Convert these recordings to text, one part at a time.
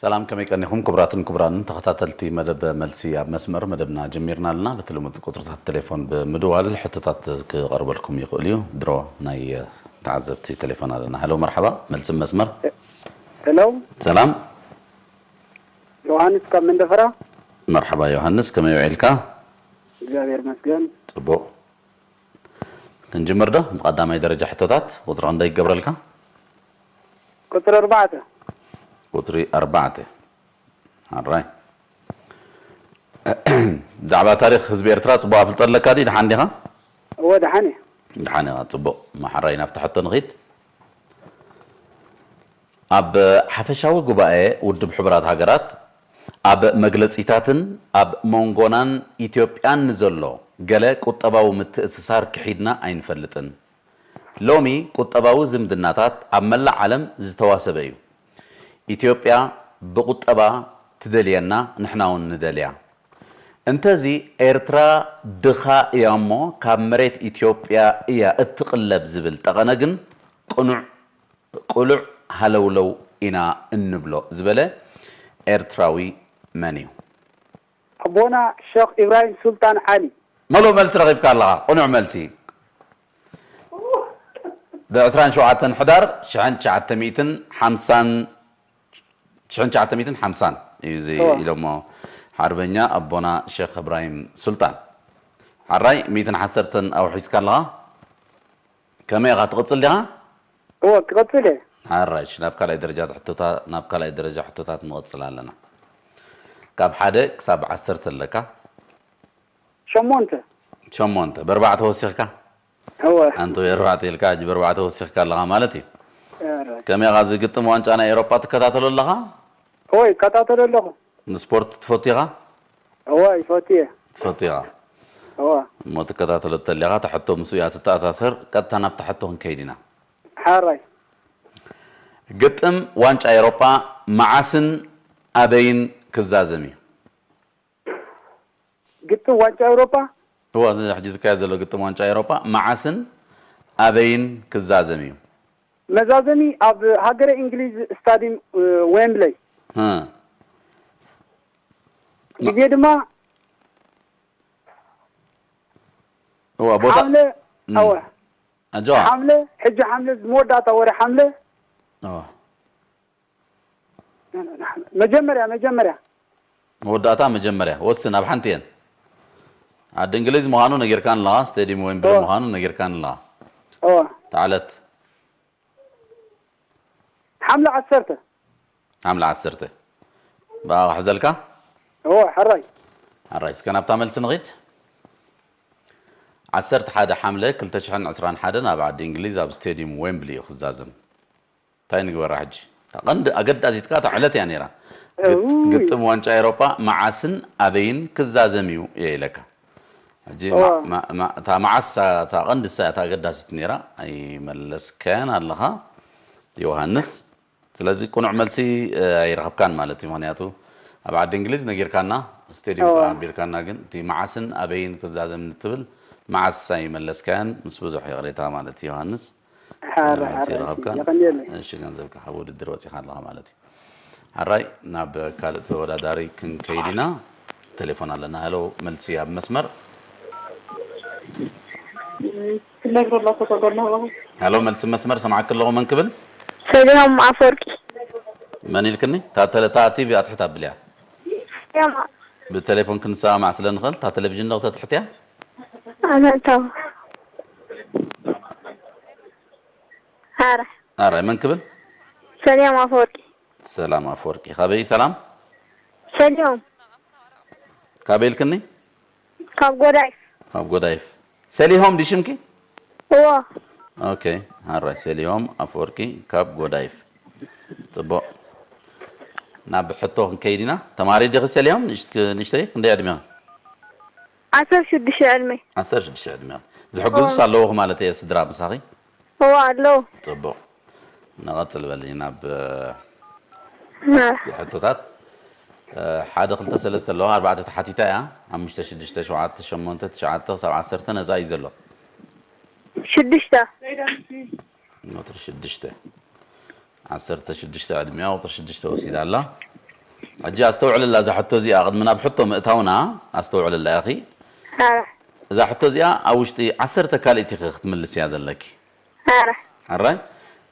ሰላም፣ ከመይ ቀኒኹም ክቡራትን ክቡራንን ተኸታተልቲ መደብ መልሲ ኣብ መስመር? መደብና ጀሚርና ኣለና። በቲ ልሙድ ቁጽርታት ቴሌፎን ብምድዋል ሕቶታት ክቐርበልኩም ይኽእል እዩ። ድሮ ናይ ተዓዘብቲ ቴሌፎን ኣለና። ሄሎ፣ መርሓባ፣ መልሲ መስመር። ሄሎ። ሰላም። ዮሃንስ ካብ መንደፈራ። መርሓባ ዮሃንስ፣ ከመይ ውዒልካ? እግዚኣብሔር ይመስገን። ጽቡቕ። ክንጅምር ዶ? ቀዳማይ ደረጃ ሕቶታት ቁጽሪ ክንደይ ይገብረልካ? ቁጽሪ ኣርባዕተ። ቁጽሪ ኣርባዕተ። ኣራይ። ብዛዕባ ታሪኽ ህዝቢ ኤርትራ ጽቡቕ ኣፍልጦ ኣለካ ድዩ? ደሓን ዲኻ? እወ፣ ደሓን እየ። ደሓን ኢኻ፣ ጽቡቕ። ማሕራይ ናብቲ ሕቶ ንኺድ። ኣብ ሓፈሻዊ ጉባኤ ውድብ ሕቡራት ሃገራት ኣብ መግለጺታትን ኣብ መንጎናን ኢትዮጵያን ንዘሎ ገለ ቁጠባዊ ምትእስሳር ክሒድና ኣይንፈልጥን። ሎሚ ቁጠባዊ ዝምድናታት ኣብ መላእ ዓለም ዝተዋሰበ እዩ። ኢትዮጵያ ብቁጠባ ትደልየና፣ ንሕና እውን ንደልያ። እንተዚ ኤርትራ ድኻ እያ እሞ ካብ መሬት ኢትዮጵያ እያ እትቕለብ ዝብል ጠቐነ ግን ቅኑዕ፣ ቅሉዕ ሃለውለው ኢና እንብሎ ዝበለ ኤርትራዊ መን እዩ? ኣቦና ሸኽ ኢብራሂም ሱልጣን ዓሊ። መሉእ መልሲ ረኺብካ ኣለኻ። ቅኑዕ መልሲ። ብ ዕስራን ሸውዓተን ሕዳር ሽሕን ትሽዓተ ሚእትን ሓምሳን፣ ሽሕን ትሽዓተ ሚእትን ሓምሳን እዩ እዚ እወ። ኢሎሞ ሓርበኛ ኣቦና ሸኽ እብራሂም ሱልጣን። ሓራይ ሚእትን ዓሰርተን ኣውሒስካ ኣለኻ። ከመይ ኢኻ ትቕጽል ዲኻ? እወ፣ ክቐጽል እየ። ሓራይ፣ እሺ፣ ናብ ካልኣይ ደረጃ ሕቶታ-፣ ናብ ካልኣይ ደረጃ ሕቶታት ንቐጽል ኣለና። ካብ ሓደ ክሳብ ዓሰርተ ኣለካ። ሸሞንተ። ሸሞንተ። በርባዕተ ወሲኽካ? እወ። ኣንተ በርባዕተ ኢልካ፣ ሕጂ በርባዕተ ወሲኽካ ኣለኻ ማለት እዩ። እረ። ከመይ ኢኻ እዚ ግጥም ዋንጫ ናይ ኤውሮጳ ትከታተሎ ኣለኻ? እወ፣ ይከታተሎ ኣለኹ። ንስፖርት ትፈቱ ኢኻ? እወ፣ ይፈቱ እየ። ትፈቱ ኢኻ? እወ። እሞ ትከታተሎ እንተሊኻ፣ እታ ሕቶ ምስኡ እያ ትተኣሳሰር። ቀጥታ ናብታ ሕቶ ክንከይድ ኢና። ሓራይ። ግጥም ዋንጫ ኤውሮጳ መዓስን ኣበይን ክዛዘም እዩ? ግጥም ዋንጫ ኤውሮጳ? እወ፣ እዚ ሕጂ ዝካየድ ዘሎ ግጥም ዋንጫ ኤውሮጳ መዓስን ኣበይን ክዛዘም እዩ? መዛዘሚ ኣብ ሃገረ እንግሊዝ ስታዲየም፣ እ፣ ዌምብለይ። እ። ግዜ ድማ እወ፣ ቦታ ሓምለ፣ እም። ኣወ። ኣጆዋ። ሓምለ፣ ሕጂ ሓምለ፣ መወዳእታ ወረ ሓምለ። እወ። መጀመርያ፣ መጀመርያ። መወዳእታ መጀመርያ። ወስን፣ ኣብ ሓንቲ እየን። ዓዲ እንግሊዝ ምዃኑ ነጊርካን ኣለኻ፣ ስቴዲየም ዌምብሊ እወ። ምዃኑ ነጊርካን ኣለኻ። እወ። ተዓለት። ሓምለ ዓሰርተ። ሓምለ ዓሰርተ። ብኣ ክሕዘልካ? እወ፣ ሕራይ። ሕራይ፣ እስከ ናብታ መልሲ ንኺድ። ዓሰርተ ሓደ ሓምለ ክልተ ሽሕን ዕስራን ሓደን ኣብ ዓዲ እንግሊዝ ኣብ ስቴዲየም ዌምብሊ እዩ ክዛዘም። እንታይ ንግበራ ሕጂ? እታ ቀንዲ ኣገዳሲት ከኣ እታ ዕለት እያ ነይራ። ግጥ-፣ እውይ። ግጥም ዋንጫ ኤውሮጳ መዓስን ኣበይን ክዛዘም እዩ እየ ኢለካ። ሕጂ እዋ። ማ-፣ ማ-፣ ማ-፣ እታ መዓስ እታ ቀንዲ እሳ እታ ኣገዳሲት ነይራ፣ ኣይመለስካያን ኣለኻ ዮሃንስ። ስለዚ ቅኑዕ መልሲ፣ እ፣ ኣይረኸብካን ማለት እዩ። ምኽንያቱ ኣብ ዓዲ እንግሊዝ ነጊርካና፣ ስቴድዩም እዋ። ከኣ ኣቢርካና፣ ግን እቲ መዓስን ኣበይን ክዛዘም እንትብል መዓስ ኣይመለስካያን፣ ምስ ብዙሕ ይቕሬታ ማለት እዩ ዮሃንስ። ሓራይ፣ መልሲ ሓራይ፣ ይረኸብካ። የቐንየለይ። እሺ፣ ገንዘብካ ካብ ውድድር ወጺኻ ኣለኻ ማለት እዩ። ሓራይ፣ ናብ ካልእ ተወዳዳሪ ክንከይድ ኢና። ቴሌፎን ኣለና። ሄሎ፣ መልሲ ኣብ መስመር። ክነግረላ እኮ ተጎድና ኣለኹ። ሄሎ፣ መልሲ መስመር፣ ሰማዕክ ኣለኹ። መን ክብል? ሰሊሆም ኣፈወርቂ። መን ኢልክኒ? እታ ተለ-፣ እታ ቲቪ ኣትሕት ኣብልያ። ሰሊሆም። ብቴሌፎን ክንሰማማዕ ስለ ንኽእል፣ እታ ቴሌቪዥን ዶ ክተትሕትያ? ኣመንታው። ኣረ። ኣረ፣ መን ክብል? ሰሊሆም ኣፈወርቂ። ሰላም ኣፈወርቂ። ካበይ ሰላም? ሰሊሆም። ካበይ ኢልክኒ? ካብ ጎዳይፍ። ካብ ጎዳይፍ። ሰሊሆም ድዩ ሽምኪ? እዎ። ኦኬ፣ ኣራይ፣ ሰሊሆም ኣፈወርቂ ካብ ጎዳይፍ። ጽቡቕ። ናብ ሕቶ ክንከይድ ኢና። ተማሪ ዲኺ ሰሊሆም? ንእሽት-፣ ንእሽተይ ክንደይ ዕድሜኺ? ዓሰርተ ሽዱሽተ ዕድመ። ዓሰርተ ሽዱሽተ ዕድሜ። ዝሕግዙስ እዎ። ኣለውኺ ማለት እየ፣ ስድራ ምሳኺ? እዎ፣ ኣለዉ። ጽቡቕ። ንቐጽል በሊ ናብ፣ እ፣ እ። ሕቶታት። እ፣ ሓደ፣ ክልተ፣ ሰለስተ ኣለዋ፣ ኣርባዕተ ተሓቲታ እያ። ሓሙሽተ፣ ሽዱሽተ፣ ሸውዓተ፣ ሸሞንተ፣ ትሽዓተ ክሳብ ዓሰርተ ነጻ እዩ ዘሎ። ሽዱሽተ። ቁጽሪ ሽዱሽተ። ዓሰርተ ሽዱሽተ ዕድሜኣ ቁጽሪ ሽዱሽተ ወሲዳ ኣላ። ሕጂ ኣስተውዕልላ እዛ ሕቶ እዚኣ፣ ቅድሚ ናብ ሕቶ ምእታውና ኣስተውዕልላ ኢኺ። ኣረ እዛ ሕቶ እዚኣ ኣብ ውሽጢ ዓሰርተ ካልኢት ኢኺ ክትምልስያ ዘለኪ። ኣረ ኣራይ፣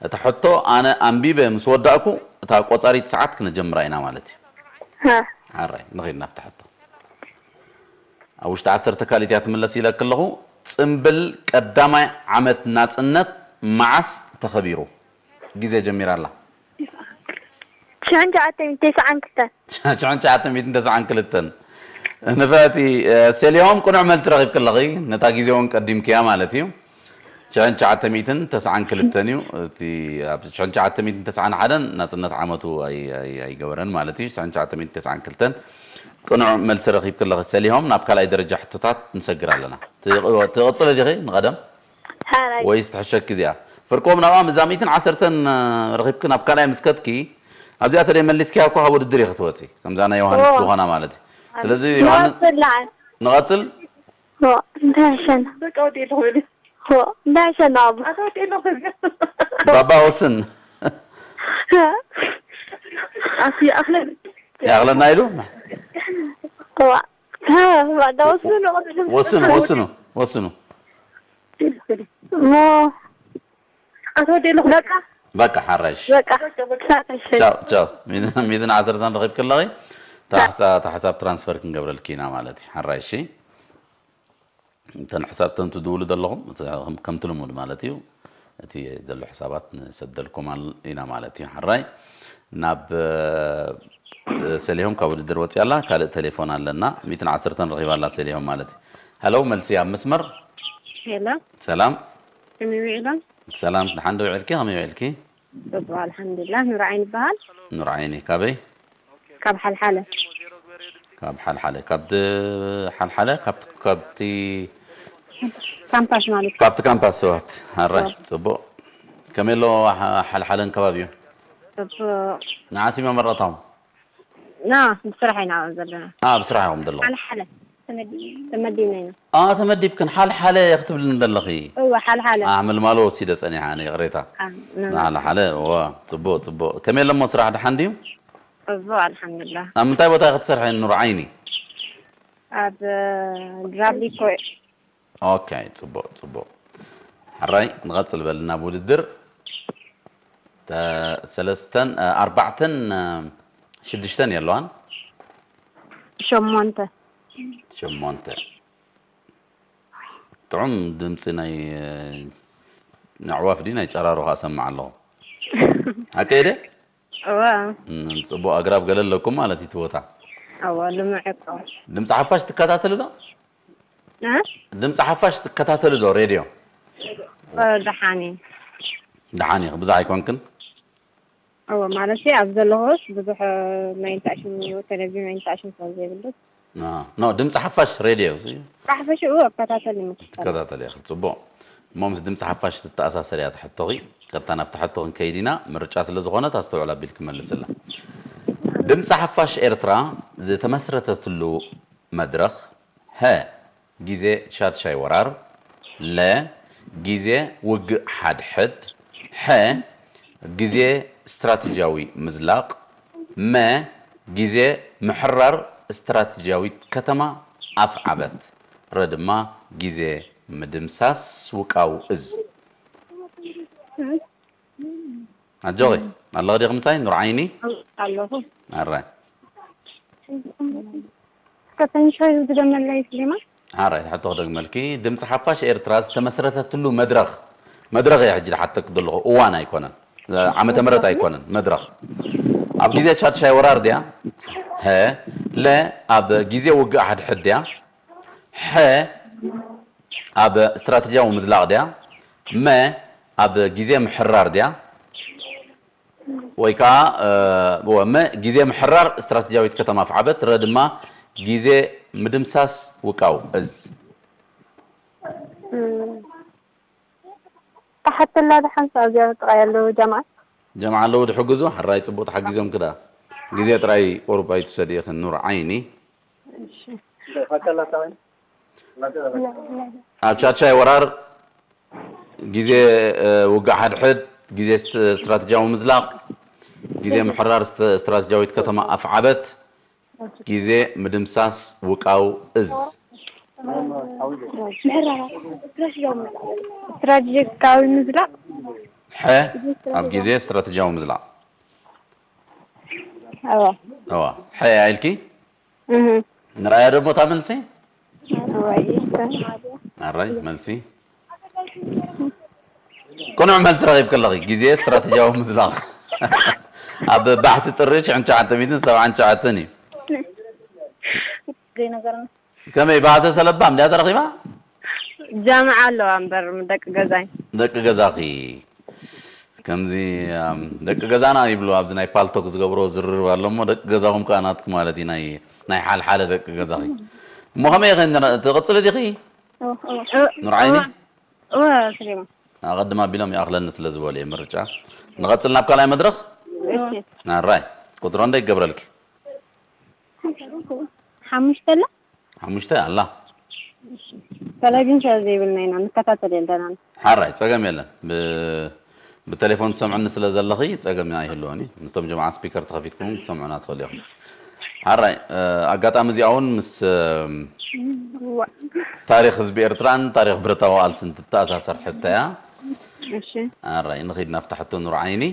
እታ ሕቶ ኣነ ኣንቢበ ምስ ወዳእኩ፣ እታ ቆጻሪት ሰዓት ክንጀምራ ኢና ማለት እዩ። እ ኣራይ፣ ንኺድ ናብታ ሕቶ። ኣብ ውሽጢ ዓሰርተ ካልኢት እያ ትምለስ ኢለኪ ኣለኹ። ጽምብል ቀዳማይ ዓመት ናጽነት መዓስ ተኸቢሩ? ግዜ ጀሚራ ኣላ። ሽሕን ትሽዓተ ሚእትን ተስዓን ክልተን። ሽሕን ትሽዓተ ሚእትን ተስዓን ክልተን። ንፍዕቲ፣ እ፣ ሰሊሆም ቅኑዕ መልሲ ረኺብኪ ኣለኺ። ነታ ግዜ እውን ቀዲምክያ ማለት እዩ። ሽሕን ትሽዓተ ሚእትን ተስዓን ክልተን እዩ። እቲ ኣብ ሽሕን ትሽዓተ ሚእትን ተስዓን ሓደን ናጽነት ዓመቱ ኣይ-፣ ኣይ-፣ ኣይገበረን ማለት እዩ። ሽሕን ትሽዓተ ሚእትን ተስዓን ክልተን ቅኑዕ መልሲ ረኺብኪ ኣለኺ ሰሊሆም። ናብ ካልኣይ ደረጃ ሕቶታት ንሰግር ኣለና። ትቕ-፣ ትቕጽሊ ዲኺ ንቐደም? ሓራይ ወይስ ትሕሸኪ እዚኣ? ፍርቆም ናብኣ እዛ ሚእትን ዓሰርተን ረኺብኪ ናብ ካልኣይ ምስ ከድኪ፣ ኣብዚኣ ተደይ መሊስኪያ እኮ ካብ ውድድር ኢኺ ትወፂ። ከምዛ ናይ ዮሃንስ ኦ። ዝኾና ማለት እዩ። ስለዚ ዮሃንስ ይወፅላዓል ንቐፅል። ኦ እንታይ ሸና በቃ ወዲኤ ኣለኹ በሊ። ኦ እንታይ ሸና ኣቦ ኣታ ወዲኤ ኣለኹ በሊ። ባባ ወስን። ኣቲ ይኣኽለን። ይኣኽለና ኢሉ። ዋ ባዳ ወስኑ ንቐፅል ወስኑ፣ ወስኑ፣ ወስኑ። ሞ ኣታ ወዲኤ ኣለኹ በቃ። በቃ ሓራይሽ። በቃ ሳተሸ ቻው፣ ቻው። ሚእትን ዓሰርተን ረኺብኪ ኣለኺ። እታ ሕሳ-፣ እታ ሕሳብ ትራንስፈር ክንገብረልኪ ኢና ማለት እዩ። ሓራይሽ። እተን ሕሳብ እተን ትድውሉ ዘለኹም፣ እቲ ከም፣ ከምቲ ልሙድ ማለት እዩ። እቲ ዘሎ ሕሳባት ንሰደልኩም ኣል-፣ ኢና ማለት እዩ። ሓራይ። ናብ፣ እ፣ ሰሊሆም ካብ ውድድር ወፂኣ ኣላ። ካልእ ቴሌፎን ኣለና። ሚእትን ዓሰርተን ረኺባ ኣላ ሰሊሆም ማለት እዩ። ሃሎ፣ መልሲ ኣብ መስመር። ሄሎ፣ ሰላም። ከመይ ውዒሎም? ሰላም፣ ደሓን ዶ ውዒልኪ? ከመይ ውዒልኪ? ጽቡቕ፣ ኣልሓምዱሊላህ። ኑርዓይኒ ይበሃል። ኑርዓይኒ፣ ካበይ? ካብ ሓልሓለ። ካብ ሓልሓለ። ካብ ድ-፣ ሓልሓለ፣ ካብቲ፣ ካብቲ፣ ካምፓስ ማለት እዩ። ካብቲ ካምፓስ ሰባት። ሓራይ፣ ጽቡቕ። ከመይ ኣሎ ሓ-፣ ሓልሓለን ከባቢኡ? ጽቡቕ። ንዓስ መመረቕታኹም? ና፣ ብስራሕ ኢና ዘለና። ኣ፣ ብስራሕ ኢኹም ዘለኹም? ሓልሓለ። ተመዲ-፣ ተመዲብና ኢና። ኣ፣ ተመዲብክን ሓልሓለ ክትብልኒ ዘለኺ? እወ፣ ሓልሓለ። ኣ፣ ምልማሎ ወሲደ ጸኒሐ ኣነ፣ ይቕሬታ። ኣ፣ ና። ንሓልሓለ፣ እወ፣ ጽቡቕ፣ ጽቡቕ። ከመይ ኣለሞ ስራሕ ደሓን ድዩ? ጽቡቕ፣ ኣልሓምዱሊላህ። ኣብ ምንታይ ቦታ ኢኺ ትሰርሒ ኑር ዓይኒ? ኣብ፣ እ፣ ድራብሊኮ። ኦኬ፣ ጽቡቕ፣ ጽቡቕ። ሕራይ፣ ንቐጽል በል ናብ ውድድር። ተ-፣ ሰለስተን፣ እ፣ ኣርባዕተን፣ እ፣ ሽዱሽተን የለዋን? ሸሞንተ። ሸሞንተ። ጥዑም ድምጺ ናይ፣ እ፣ ኣዕዋፍ ድዩ ናይ ጨራሩ ከኣ ሰምዕ ኣለኹ። ሓቀይ ደ? እወ። እም፣ ጽቡቕ ኣግራብ ገለ ኣለኩም ማለት እዩ እቲ ቦታ። እወ፣ ልሙዕ እኮ። ድምጺ ሓፋሽ ትከታተሉ ዶ? እ? ድምጺ ሓፋሽ ትከታተሉ ዶ ሬድዮ? እ፣ ደሓን እዩ። ደሓን ኢኺ፣ ብዙሕ ኣይኮንክን? እወ፣ ማለት ኣብ ዘለኹስ ብዙሕ፣ እ፣ ናይ እንታሽም ቴሌቪዥን ናይ እንታሽም ስለ ዘይብሉ። ኖ፣ ኖ፣ ድምጺ ሓፋሽ ሬድዮ። ብሓፈሽኡ እከታተል እዩ። ትከታተል ኢኺ፣ ጽቡቕ። እሞ ምስ ድምጺ ሓፋሽ ትተኣሳሰር እያ ትሕቶኺ። ቀጥታ ናብቲ ሕቶ ክንከይድ ኢና። ምርጫ ስለ ዝኾነት ኣስተውዕል ኣቢልኪ መልስላ። ድምጺ ሓፋሽ ኤርትራ ዝተመስረተትሉ መድረኽ፣ ሀ፣ ግዜ ሻድሻይ ወራር፣ ለ፣ ግዜ ውግእ ሓድሕድ፣ ሐ፣ ግዜ ስትራተጂያዊ ምዝላቕ፣ መ፣ ግዜ ምሕራር ስትራተጂያዊት ከተማ ኣፍዓበት፣ ረ ድማ ግዜ ምድምሳስ ውቃው እዝ። ኣጆኺ፣ ኣለኺ ዲኺ ምሳይ ኑር ዓይኒ? ኣለኹ። ኣራይ። እስከ ተንሻዩ ዝደመለይ ስሌማ። ኣራይ፣ ሕቶ ክደግመልኪ። ድምፂ ሓፋሽ ኤርትራ ዝተመስረተትሉ መድረኽ፣ መድረኽ እየ ሕጂ ዝሓተክ ዘለኹ፣ እዋን ኣይኮነን፣ ዓመተ ምህረት ኣይኮነን፣ መድረኽ። ኣብ ግዜ ሻድሻይ ወራር ድያ? ሀ። ለ፣ ኣብ ግዜ ውግእ ሓድሕድ ድያ? ሐ፣ ኣብ ስትራተጂያዊ ምዝላቕ ድያ? መ፣ ኣብ ግዜ ምሕራር ድያ? ወይ ከዓ፣ እ፣ ወ-፣ መ፣ ግዜ ምሕራር ስትራተጂያዊት ከተማ ኣፍዓበት፣ ረ ድማ ግዜ ምድምሳስ ውቃው እዝ። ተሓተላ ደሓን ሰኣብ እዚኣ ጥቓይ ኣለዉ ጀማዓት። ጀማዓ ኣለዉ ድሕግዙ፣ ሕራይ ጽቡቕ ተሓጊዞም ክዳ። ግዜ ጥራይ ቁሩብ ኣይትውሰድ ኢኽን ኑር ዓይኒ። ኣብ ሻድሻይ ወራር ግዜ፣ እ፣ ውግእ ሓድሕድ፣ ግዜ ስት-፣ ስትራተጂያዊ ምዝላቕ፣ ግዜ ምሕራር ስተ-፣ ስትራተጂያዊት ከተማ ኣፍዓበት፣ ግዜ ምድምሳስ ውቃው እዝ። ስትራቴጂካዊ ምዝላቕ ሐ ኣብ ግዜ ስትራቴጂያዊ ምዝላቕ ኣዋ እዋ ሐ ኢልኪ ንርኣያ ደሞ እታ መልሲ ወይ ኣራይ መልሲ ቅኑዕ መልሲ ረኺብኪ ኣለኺ ግዜ ስትራቴጂያዊ ምዝላቕ ኣብ ባሕቲ ጥሪ ሽሕን ትሽዓተ ሚእትን ሰብዓን ትሽዓተን እዩ ዘይነገርና ከመይ ብሃሰ ሰለባ እንድያ ተረኺባ ጃምዓ ኣለዋ እምበር ደቂ ገዛይ ደቂ ገዛኺ ከምዚ ኣም፣ ደቂ ገዛና ይብሉ ኣብዚ ናይ ፓልቶክ ዝገብሮ ዝርርብ ኣሎ እሞ ደቂ ገዛኹም ከዓ ናትኩ ማለት እዩ ናይ ናይ ሓልሓለ ደቂ ገዛኺ እሞ ከመይ ኢኺ ንረ- ትቕፅሊ ዲኺ ኑርዓይኒ እወ ስሌማ ኣቐድም ኣቢሎም ይኣኽለኒ ስለ ዝበሉ እየ ምርጫ ንቐፅል ናብ ካልኣይ መድረኽ ኣራይ ቁፅሮ እንደ ይገብረልኪ ሓሙሽተ ኣላ ሓሙሽተ ኣላ ከላይ ግን ሰብ ዘይብልና ኢና ንከታተል የለናን ሓራይ ፀገም የለን ብ- ብቴሌፎን ትሰምዕኒ ስለ ዘለኺ ፀገም ኣይህልወን እዩ ምስቶም ጀምዓ ስፒከር ተኸፊትኩም ትሰምዑና ትኽእሉ ኢኹም ሓራይ እ፣ ኣጋጣሚ እዚኣ እውን ምስ እ፣ ታሪክ ህዝቢ ኤርትራን ታሪክ ብረታዊ ቃልስን ትተኣሳሰር ሕቶ እያ እሺ ኣራይ ንኺድ ናብታ ሕቶ ኑር ዓይኒ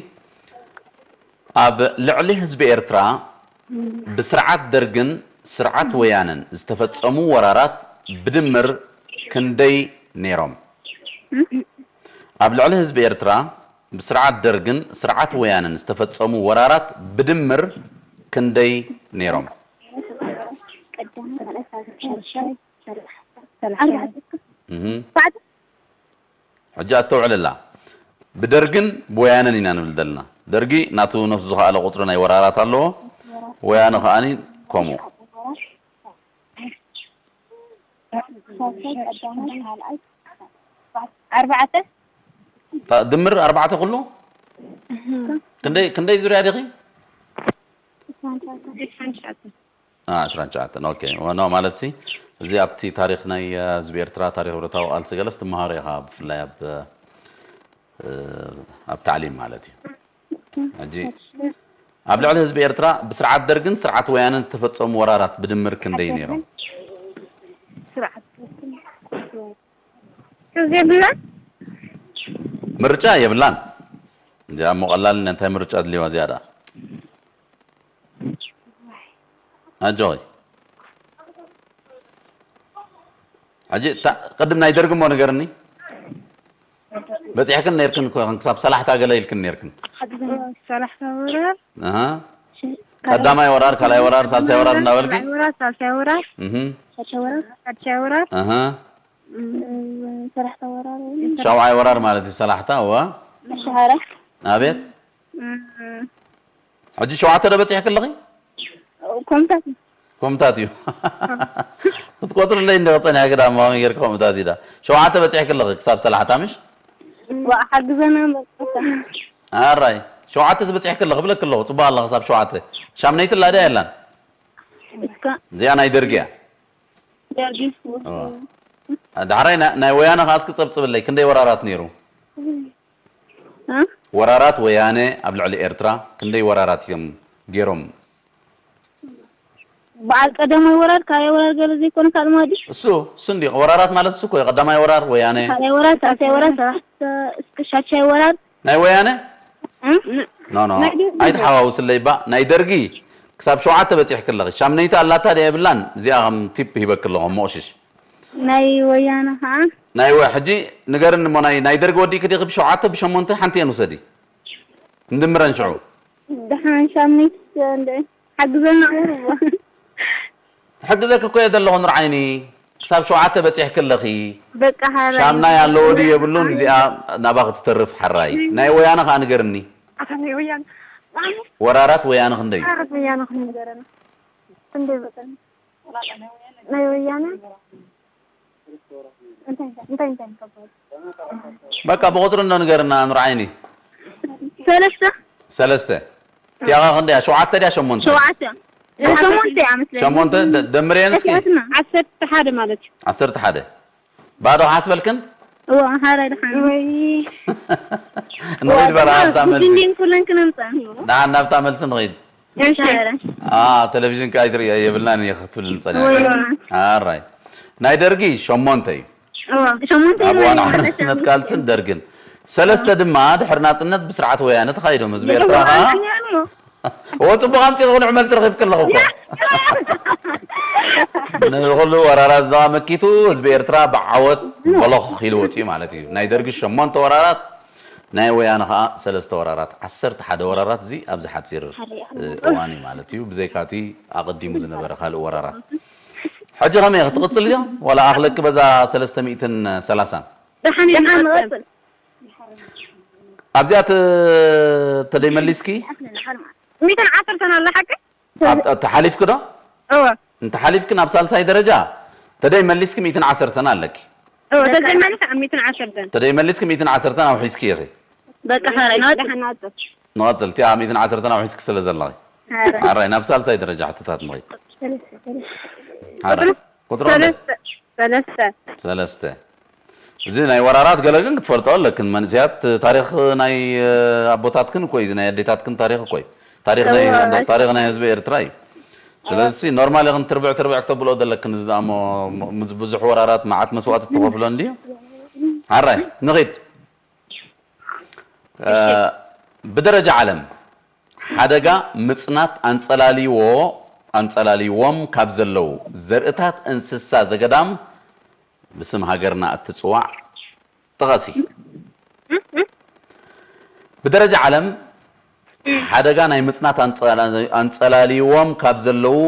ኣብ ልዕሊ ህዝቢ ኤርትራ ብስርዓት ደርግን ስርዓት ወያነን ዝተፈጸሙ ወራራት ብድምር ክንደይ ነይሮም? ኣብ ልዕሊ ህዝቢ ኤርትራ ብስርዓት ደርግን ስርዓት ወያነን ዝተፈጸሙ ወራራት ብድምር ክንደይ ነይሮም? እህ። ሕጂ ኣስተውዕለላ ብደርግን ብወያነን ኢና ንብል ዘለና ደርጊ ናቱ ነፍሱ ዝኸኣለ ቁፅሪ ናይ ወራራት ኣለዎ ወያነ ከኣኒ ከምኡ ኣርባዕተ ድምር ኣርባዕተ ኩሉ ክንደይ ዙርያ ዲኺ ዕስራን ትሽዓተን አ፣ ዕስራን ትሽዓተን ኦኬ ወኖ ማለት ሲ እዚ ኣብቲ ታሪክ ናይ አ፣ ህዝቢ ኤርትራ ታሪክ ብረታዊ ቃልሲ ገለስ ትመሃሮ ኢኻ ብፍላይ ኣብ እ፣ ኣብ ታዕሊም ማለት እዩ ሕጂ ኣብ ልዕሊ ህዝቢ ኤርትራ ብስርዓት ደርግን ስርዓት ወያነን ዝተፈጸሙ ወራራት ብድምር ክንደይ ነይሮም የብላን ምርጫ የብላን እዚኣ እሞ ቀላል እንታይ ምርጫ ድልዋ እዚኣ ደኣ ኣጆኺ ሕጂ ቅድም ናይ ደርግ እሞ ንገርኒ በፂሕክን ነርክን ክሳብ ሰላሕታ ገለ ኢልክን ነርክን ሰላሕታ ወራር ቀዳማይ ወራር ካልኣይ ወራር ሳልሳይ ወራር እናበልኪ ወራር ሳልሳይ ወራር እህም፣ ሳልሳይ ወራር እህ፣ ሰላሕታ ወራር ሻውዓይ ወራር ማለት እዩ ሰላሕታ እዋ መሻሃረ ኣቤት ሕጂ ሸውዓተ ዶ በፂሕኪ ኣለኺ ኮምታት ከምታት እዩ ክትቆፅርለይ እንደ ፀኒሐ ግዳ መሆን ጌርካ ከምታት ኢዳ ሸውዓተ በፂሕኪ ኣለኺ ክሳብ ሰላሕታ ምሽ ሓግዘና ኣራይ ሸውዓተ ዝበፂሕኪ ኣለኺ ብለኪ ኣለኹ ፅቡቅ ኣለኺ ክሳብ ሸውዓተ ሻምነይቲ ላድያ የላን እዚኣ ናይ ደርጊ እያ ዳሕራይ ናይ ወያነ ከዓ እስኪ ፀብፅብለይ ክንደይ ወራራት ነይሩ ወራራት ወያነ ኣብ ልዕሊ ኤርትራ ክንደይ ወራራት እዮም ገይሮም በዓል ቀዳማይ ወራር ካልኣይ ወራር ገለ ዘይኮነ ካልእ ማለት ድዩ? እሱ እሱ እንዲ ወራራት ማለት እሱ እኮ እዩ። ቀዳማይ ወራር ወያነ፣ ካልኣይ ወራር፣ ሳልሳይ ወራር፣ ሰላሳ እስከ ሻድሻይ ወራር ናይ ወያነ እ? ኖ ኖ ናይ ደርጊ። ኣይትሓዋውስለይ ባ ናይ ደርጊ ክሳብ ሸውዓተ በፂሕኪ ኣለኺ። ሻምነይቲ ኣላታ ድያ የብላን? እዚኣ ከም ቲፕ ሂበኪ ኣለኹ እሞ እሽሽ። ናይ ወያነ ከዓ ናይ ወ- ሕጂ ንገርኒ እሞ ናይ ናይ ደርጊ ወዲእኪ ዲኺ ብሸውዓተ ብሸሞንተ ሓንቲ እየን ውሰዲ። ንድምረን ሽዑ ደሓን ሻምነይቲ እንደ ሓግዘና እሞ ሕግዘኪ እኮ እየ ዘለኹ ኑር ዓይኒ ክሳብ ሸውዓተ በፂሕኪ ኣለኺ በቃ ሓራይ ሻምናይ ኣለዎ ድዩ የብሉን እዚኣ ናባኺ ትተርፍ ሓራይ ናይ ወያነ ከዓ ንገርኒ ኣታ ናይ ወያነ ወራራት ወያነ ክንደይ እዩ ወያነ ክንገረና ክንደይ በቃ ናይ ወያነ በቃ ብቁፅሪ እንዶ ንገርና ኑር ዓይኒ ሰለስተ ሰለስተ እቲኣኻ ክንደያ ሸውዓተ ድያ ሸሞንተ ሸውዓተ ሸሞንተ እያ መስለኒ ሸሞንተ ደ- ደምርየን እስኪ ዓሰርተ ሓደ ማለት እዩ ዓሰርተ ሓደ ባዶ ክሓስበልክን እዋ ሓራይ ድሓን ወይ ንኸይድ በላ ኣብታ መልሲ ክንዲን ኩለን ክነምፀን ደሓን ናብታ መልሲ ንኸይድ እሺ። አ ቴሌቪዥን ከኣ ይትርእዮ የብልናን እየ ክትብል ንጸኒሐ። ኣራይ ናይ ደርጊ ሸሞንተ እዩ። ኣብ እዋን ሓርነት ቃልስን ደርግን ሰለስተ ድማ ድሕሪ ናጽነት ብስርዓት ወያነ ተኻይዶም ህዝቢ ኤርትራ ከዓ ዎ ጽቡቕ ኣምጺእ ንዑ መልሲ ረኺብክ ኣለኹ እኮ ንኩሉ ወራራት ዘዋ መኪቱ ህዝቢ ኤርትራ ብዓወት በሎኽ ኢሉ ወፂኡ ማለት እዩ። ናይ ደርጊ ሸሞንተ ወራራት ናይ ወያነ ከዓ ሰለስተ ወራራት ዓሰርተ ሓደ ወራራት እዚ ኣብዚ ሓፂር እዋን እዩ ማለት እዩ። ብዘይካቲ ኣቐዲሙ ዝነበረ ካልእ ወራራት ሕጂ ከመይ ክትቕፅል እዮ ዋላ ኣኽለቂ በዛ ሰለስተ ሚእትን ሰላሳን ደሓን ደሓን ንቐፅል። ኣብዚኣ ተ- ተደይ መሊስኪ ሚትን ዓሰርተን ኣላ ሓቂ? ኣብ- ኣብ- ተሓሊፍኪ ዶ እወ እንተሓሊፍኪ ናብ ሳልሳይ ደረጃ ተደይ መሊስኪ ሚትን ዓሰርተን ኣለኪ እወ ተዘይመልስ ኣብ ሚትን ዓሰርተን ተደይ መሊስኪ ሚትን ዓሰርተን ኣውሒስኪ ኢኺ በቃ ሓራይ ናወጥ ደሓን ናወጥ ንቐፅል እቲ ኣብ ሚትን ዓሰርተን ኣውሒስኪ ስለ ዘለኺ ሓራይ ናብ ሳልሳይ ደረጃ ሕትታት ንኸይድ ሓራይ ቁፅሪ ክንደይ ሰለስተ ሰለስተ እዚ ናይ ወራራት ገለ ግን ክትፈልጦ ኣለክን መንእሰያት ታሪክ ናይ ኣቦታትክን እኮ እዩ ናይ ኣዴታትክን ታሪክ እኮ እዩ ታሪክ ናይ ታሪክ ናይ ህዝቢ ኤርትራ እዩ ስለዚ ኖርማል ይኽን ትርብዕ ትርብዕ ክተብልኦ ዘለክን እዚ ሞ ብዙሕ ወራራት መዓት መስዋእቲ ትኸፍሎ እንድዩ ሓራይ ንኺድ ብደረጃ ዓለም ሓደጋ ምጽናት ኣንጸላልይዎ ኣንጸላልይዎም ካብ ዘለዉ ዘርእታት እንስሳ ዘገዳም ብስም ሃገርና እትጽዋዕ ጥቐሲ። ብደረጃ ዓለም ሓደጋ ናይ ምጽናት ኣንጸላልይዎም ካብ ዘለዉ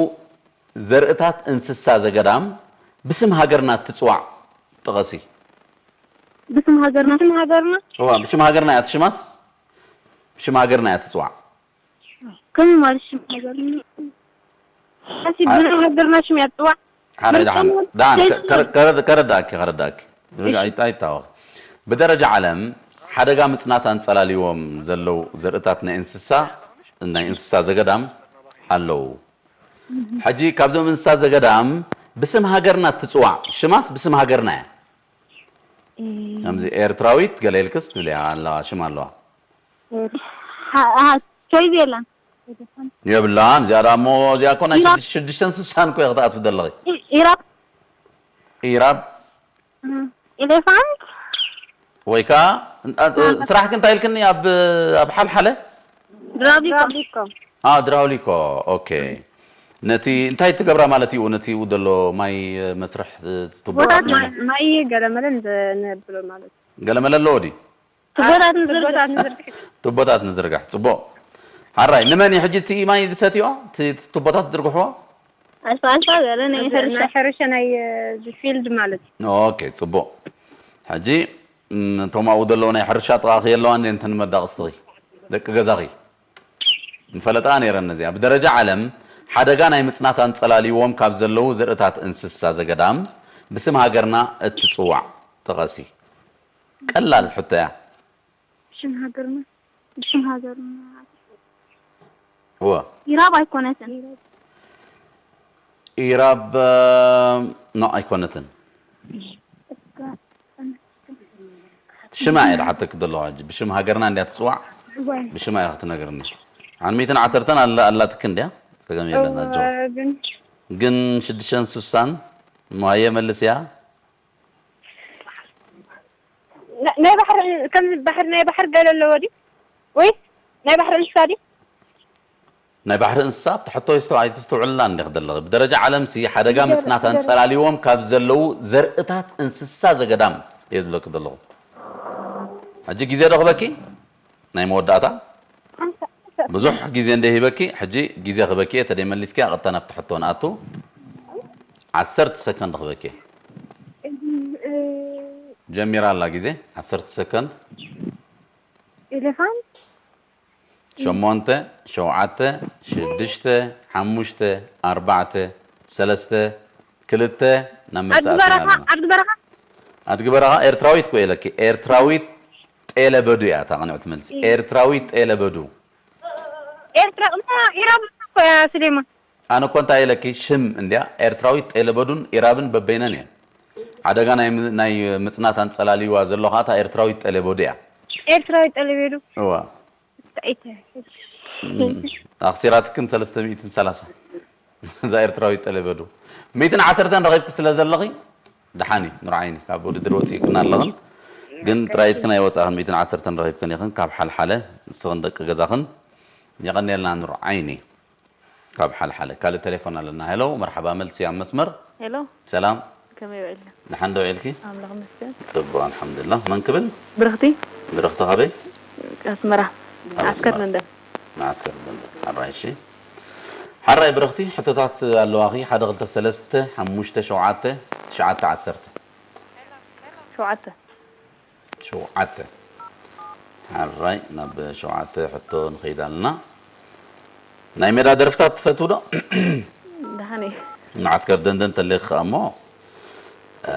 ዘርእታት እንስሳ ዘገዳም ብስም ሃገርና እትጽዋዕ ጥቐሲ። ብስም ሃገርና? ብስም ሃገርና? እዋ ብሽም ሃገርና እያ ትሽማስ ብሽም ሃገርና እያ ትጽዋዕ። ከመይ ማለት ሽም ሃገርና? ኣሲ ብናይ ሃገርና ሽም እያ ትጽዋዕ። ሓራይ ደሓን ደሓን ከረዳእኪ ከረዳእኪ ኣይታወቂ ብደረጃ ዓለም ሓደጋ ምጽናት ኣንጸላልዎም ዘለዉ ዘርእታት ናይ እንስሳ ናይ እንስሳ ዘገዳም ኣለዉ። ሕጂ ካብዞም እንስሳ ዘገዳም ብስም ሃገርና ትጽዋዕ ሽማስ ብስም ሃገርና እያ። ከምዚ ኤርትራዊት ገለ ኢልክስ ትብልያ ኣለዋ ሽም ኣለዋ። ቾይዝ የለን። የብላን እዚኣ ደኣ እሞ እዚኣ እኮ ናይ ሽዱሽተን ስሳን እኮ ክትኣትዊ ዘለኺ። ኢራብ ኢራብ ኤሌፋንት ወይ ከዓ ስራሕኪ እንታይ ኢልክኒ ኣብ ኣብ ሓልሓለ ድራብሊኮ ድራብሊኮ ኦኬ ነቲ እንታይ ትገብራ ማለት እዩ ነቲ ኡ ዘሎ ማይ መስርሕ ቱቦታት ማይ ገለመለ ነብሎ ማለት ገለመለ ኣለዎ ድዩ ቱቦታት ንዝርግሕ ቱቦታት ንዝርግሕ ጽቡቕ ሓራይ ንመን እዩ ሕጂ እቲ ማይ ዝሰትዮ እቲ ቱቦታት ዝርግሕዎ ኣልፋ ኣልፋ ገለ ናይ ሕርሻ ናይ ሕርሻ ናይ ፊልድ ማለት ኦኬ ጽቡቕ ሕጂ እቶም ኣብኡ ዘለዉ ናይ ሕርሻ ጥቓኺ የለዋን ድየን እተን መዳቕስትኺ ደቂ ገዛኺ ምፈለጣ ነይረን ነዚኣ ብደረጃ ዓለም ሓደጋ ናይ ምጽናት ኣንጸላልይዎም ካብ ዘለዉ ዘርእታት እንስሳ ዘገዳም ብስም ሃገርና እትጽዋዕ ጥቐሲ ቀላል ሕቶ እያ ብሽም ሃገርና ብሽም ሃገርና እወ ኢራብ ኣይኮነትን ኢራብ ኖ ኣይኮነትን ሽማ እየ ዝሓተክ ዘለኹ ሕጂ ብሽም ሃገርና እንድያ ትፅዋዕ ብሽማ እያ ክትነግርኒ ሓን ሚእትን ዓሰርተን ኣላትክ እንድያ ፀገም የለን ኣጆ ግን ሽዱሽተን ሱሳን መሃየ መልስ እያ ናይ ባሕሪ ከምዚ ባሕሪ ናይ ባሕሪ ገለ ኣለዎ ድዩ ወይ ናይ ባሕሪ እንስሳ ድዩ ናይ ባሕሪ እንስሳ ኣብቲ ሕቶ ይስተው ኣይተስተውዕልላን እንዲኺ ዘለኺ። ብደረጃ ዓለምሲ ሓደጋ ምጽናት ኣንጸላልይዎም ካብ ዘለዉ ዘርእታት እንስሳ ዘገዳም እየ ዝብለኪ ዘለኹ። ሕጂ ግዜ ዶ ክበኪ? ናይ መወዳእታ ብዙሕ ግዜ እንደ ሂበኪ ሕጂ ግዜ ክበኪ እየ ተደይ መሊስኪ ቀጥታ ናብቲ ሕቶ ንኣቱ። ዓሰርተ ሰከንድ ክበኪ እየ። ጀሚራ ኣላ ግዜ ዓሰርተ ሰከንድ። ኤሌፋንት ሸሞንተ ሸውዓተ ሽዱሽተ ሓሙሽተ ኣርባዕተ ሰለስተ ክልተ ናብ መልሲ ኣድጊ በረኻ ኣድጊ በረኻ ኣድጊ በረኻ ኤርትራዊት ኮ ኢለኪ ኤርትራዊት ጤለ በዱ እያ እታ ቅንዕቲ መልሲ ኤርትራዊት ጤለ በዱ ኤርትራ እሞ ኢራብ እኮ እያ ስሌማ ኣነ እኮ እንታይ ኢለኪ ሽም እንድያ ኤርትራዊት ጤለ በዱን ኢራብን በበይነን እየን ሓደጋ ናይ ምጽናት ኣንጸላልይዋ ዘሎ ከዓ እታ ኤርትራዊት ጤለ በዱ እያ ኤርትራዊት ጤለ በዱ እዋ ኣኽሲራትክን ሰለስተ ሚእትን ሰላሳ። እዛ ኤርትራዊት ጠለበዱ። ሚእትን ዓሰርተን ረኺብኪ ስለ ዘለኺ፣ ደሓን እዩ፣ ኑር ዓይኒ። ካብ ውድድር ወፂእክና ኣለኽን። ግን ጥራይትክን ኣይወፃእኽን፣ ሚእትን ዓሰርተን ረኺብክን ኢኽን። ካብ ሓልሓለ፣ ንስኽን ደቂ ገዛኽን። የቐንየልና ኑር ዓይኒ። ካብ ሓልሓለ። ካልእ ቴሌፎን ኣለና። ሄሎ፣ መርሓባ፣ መልሲ ኣብ መስመር። ሄሎ። ሰላም። ከመይ ውዒልካ? ደሓን ዶ ውዒልኪ? ኣምላኽ ይመስገን። ጽቡቕ፣ ኣልሓምዱሊላህ። መን ክብል? ብርኽቲ። ብርኽቲ ካበይ? ኣስመራ። ኣብ ዓስከር ኣስመራ። ለንደን። መዓስከር ለንደን። ሓራይ፣ እሺ። ሓራይ ብርኽቲ፣ ሕቶታት ኣለዋኺ። ሓደ፣ ክልተ፣ ሰለስተ፣ ሓሙሽተ፣ ሸውዓተ፣ ትሽዓተ፣ ዓሰርተ። ሸውዓተ። ሸውዓተ። ሓራይ፣ ናብ ሸውዓተ ሕቶ ንኸይድ ኣለና። ናይ ሜዳ ደርፍታት ትፈትው ዶ? ደሓን እየ። መዓስከር ደንደን ተሌኽ እሞ፣ እ፣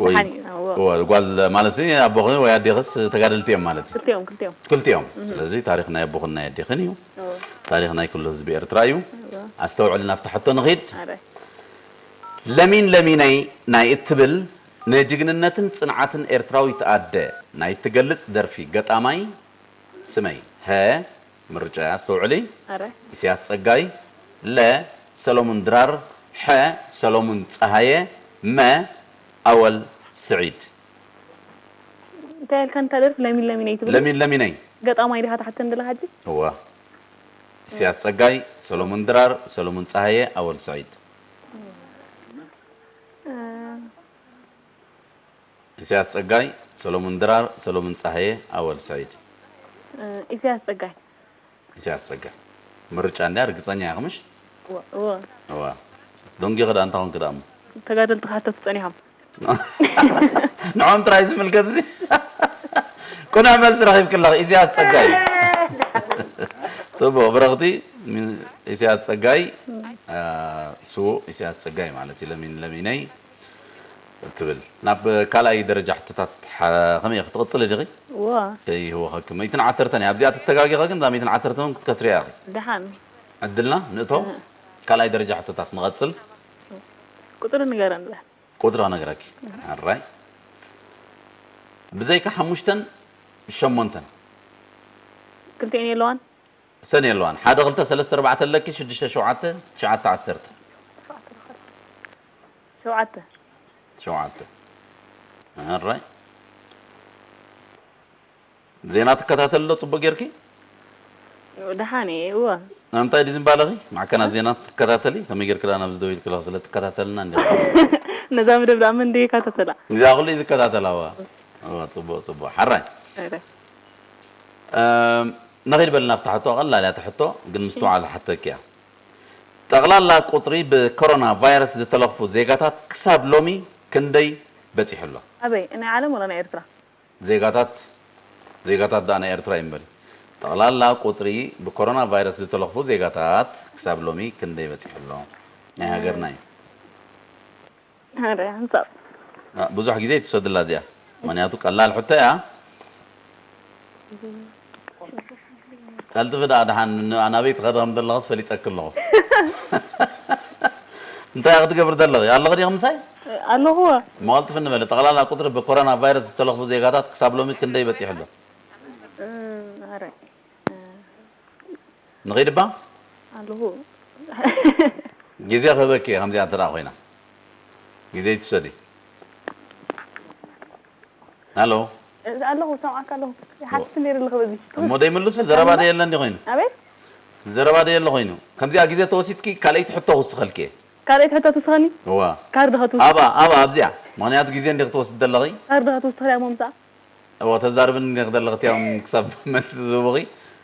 ወይ፣ ደሓን እዩ፣ እዎ። እዎ፣ ጓል ማለት ሲ ኣቦኽን ወይ ኣዴኽስ ተጋደልቲ እዮም ማለት እዩ። ክልቲኦም፣ ክልቲኦም። ክልቲኦም። እህ። ስለዚ ታሪኽ ናይ ኣቦኽን ናይ ኣዴኽን እዩ። እዎ። ታሪኽ ናይ ኩሉ ህዝቢ ኤርትራ እዩ። እዎ። ኣስተውዕሊ፣ ናብታ ሕቶ ንኺድ። ኣረ። ለሚን ለሚነይ ናይ እትብል ንጅግንነትን ጽንዓትን ኤርትራዊት ኣደ ናይ ትገልጽ ደርፊ ገጣማይ ስመይ። ሀ፣ ምርጫ ኣስተውዕሊ። ኣረ። ኢሳያስ ጸጋይ። ለ፣ ሰሎሙን ድራር። ሐ፣ ሰሎሙን ጸሃየ። መ፣ ኣወል ስዒድ። እንታይ ኢልካ እንታ ደርፊ? ለሚን ለሚነይ ትብል? ለሚን ለሚነይ። ገጣማይ ዲኻ ትሓተኒ ዘለኻ ሕጂ? እዋ። ኢሳያስ ጸጋይ፣ ሰሎሙን ድራር፣ ሰሎሙን ጸሃየ፣ ኣወል ስዒድ። እ፣ ኢሳያስ ጸጋይ፣ ሰሎሙን ድራር፣ ሰሎሙን ጸሃየ፣ ኣወል ስዒድ። እ፣ ኢሳያስ ጸጋይ። ኢሳያስ ጸጋይ። ምርጫ እንድያ፣ ርግጸኛ ኢኺ ምሽ? እወ፣ እወ። እወ። ደንጊኺ ደኣ እንታይ ኮንኪ ደኣ እሞ? ተጋደልቲ ክሓተቱ ጸኒሖም። ንዖም ጥራይ ዝምልከት እዚ። ቅኑዕ መልሲ ረኺብኪ ኣለኺ፣ ኢሳያስ ጸጋይ። ጽቡቕ፣ ብረኽቲ፣ ም-፣ ኢሳያስ ጸጋይ፣ እ። አ፣ ስዉእ ኢሳያስ ጸጋይ ማለት እዩ፣ ለሚን ለሚነይ። እትብል። ናብ ካልኣይ ደረጃ ሕቶታት ሓ-፣ ከመይ ኢኺ? ትቕጽሊ ዲኺ? እዋ። ከይህወኸኪ። ሚእትን ዓሰርተን እያ። ኣብዚኣ ተተጋጊኸ ግን እዛ ሚእትን ዓሰርተን እውን ክትከስርያ ኢኺ። ደሓን። ዕድልና ንእቶ። እህ። ካልኣይ ደረጃ ሕቶታት ንቐጽል። ቁጽሪ ንገረኒ በል። ቁጽሪ ክነግረኪ። እህ። ኣራይ። ብዘይካ ሓሙሽተን ሸሞንተን። ክልቲኤን የለዋን? ሰን የለዋን። ሓደ፣ ክልተ፣ ሰለስተ፣ ኣርባዕተ ኣለኪ፣ ሽዱሽተ፣ ሸውዓተ፣ ትሽዓተ፣ ዓሰርተ። ሸውዓተ። ሸውዓተ። ኣራይ። ዜና ትከታተሊ ዶ ጽቡቅ ጌርኪ? ደሓን እየ፣ እወ። ንምንታይ ድዩ ዝምባለኺ? ማዕከና ዜና ትከታተሊ? ከመይ ጌርኪ ደኣ ናብዚ ደው ኢልኪ ኣለኺ? ስለ ትከታተልና እንዲ። ነዛ መደብ ደኣ መን ድዩ ይከታተላ? እዛ ኩሉ እዩ ዝከታተላ፣ እዋ። እዋ፣ ጽቡቅ፣ ጽቡቅ። ሓራይ። ኣረ። እም፣ ንኺድ በልና ኣብታ ሕቶ፣ ቀላል እያ እታ ሕቶ፣ ግን ምስትውዓል ሓተኪ እያ። ጠቕላላ ቁጽሪ ብኮሮና ቫይረስ ዝተለኽፉ ዜጋታት ክሳብ ሎሚ ክንደይ በጺሑ ኣሎ? ኣበይ? ናይ ዓለም ወላ ናይ ኤርትራ? ዜጋታት፣ ዜጋታት ደኣ ናይ ኤርትራ እዩ እምበሪ። ጠቕላላ ቁጽሪ ብኮሮና ቫይረስ ዝተለኽፉ ዜጋታት ክሳብ ሎሚ ክንደይ በጺሑ ኣሎ? ናይ ሃገርና እዩ። ኣረ፣ ሓንሳብ። አ፣ ብዙሕ ግዜ ኣይትውሰድላ እዚኣ። ምኽንያቱ ቀላል ሕቶ እያ። ቀልጥፊ ደኣ ደሓን ን-፣ ናበይ ትኸዲ ከም ዘለኽስ ፈሊጠኪ ኣለኹ። እንታይ ክትገብሪ ዘለኺ? ኣለኺ ዲኺ ምሳይ? ኣለኹ። እሞ ቀልጥፊ ንበሊ። ጠቕላላ ቁጽሪ ብኮሮና ቫይረስ ዝተለኽፉ ዜጋታት ክሳብ ሎሚ ክንደይ በጺሑ ኣሎ? እም፣ ኣረ። ንኸይድ እባ? ኣለኹ። ግዜ ክህበኪ እየ፣ ከምዚኣ እንተ ደኣ ኮይና። ግዜ ኣይትውሰዲ። ሃሎ። ኣለኹ፣ ሰምዓካ ኣለኹ። ይሓትት ነይሩ ኣለኹ በዚ። እሞ ደይምልሱ፣ ዘረባ ደየለን ድዩ ኮይኑ? ኣቤት? ዘረባ ደየለ ኮይኑ። ከምዚኣ ግዜ ተወሲድኪ፣ ካልኣይቲ ሕቶ ክውስኸልኪ እየ። ካልኣይቲ ሕቶ ትውስኸኒ? እዋ። ካርድ ኸትውስኽ? ኣብኣ፣ ኣብኣ፣ ኣብዚኣ። ምኽንያቱ ግዜ እንዲኺ ትወስድ ዘለኺ። ካርድ ኸትውስኽ እያ እሞ ምሳኣ? እዎ፣ ተዛርብኒ እንዲኺ ዘለኺ እቲኦም ክሳብ መልሲ ዝህቡኺ።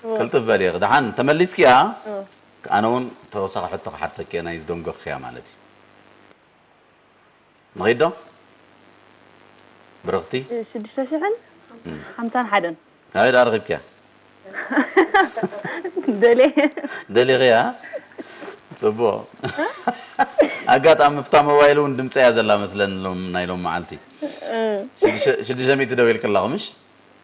እዎ። ቅልጥፍ በሊ ኢኺ። ደሓን ተመሊስኪያ? እዎ። ኣነ እውን ተወሳኺ ሕቶ ክሓተኪ እየ፣ ናይ ዝደንገኽኽያ ማለት እዩ። ንኺድ ዶ? ብርኽቲ? ሽዱሽተ ሽሕን እም። ሓምሳን ሓደን። ኣበይ ደኣ ረኺብክያ? ደልየ። ደሊኽያ? ጽቡቕ። ኣጋጣሚ ኣብታ ሞባይል እውን ድምፂ እያ ዘላ መስለኒ ሎም-፣ ናይ ሎም መዓልቲ። እ። ሽዱሽተ፣ ሽዱሽተ ሚእቲ ደዊልኪ ኣለኹ፣ ምሽ?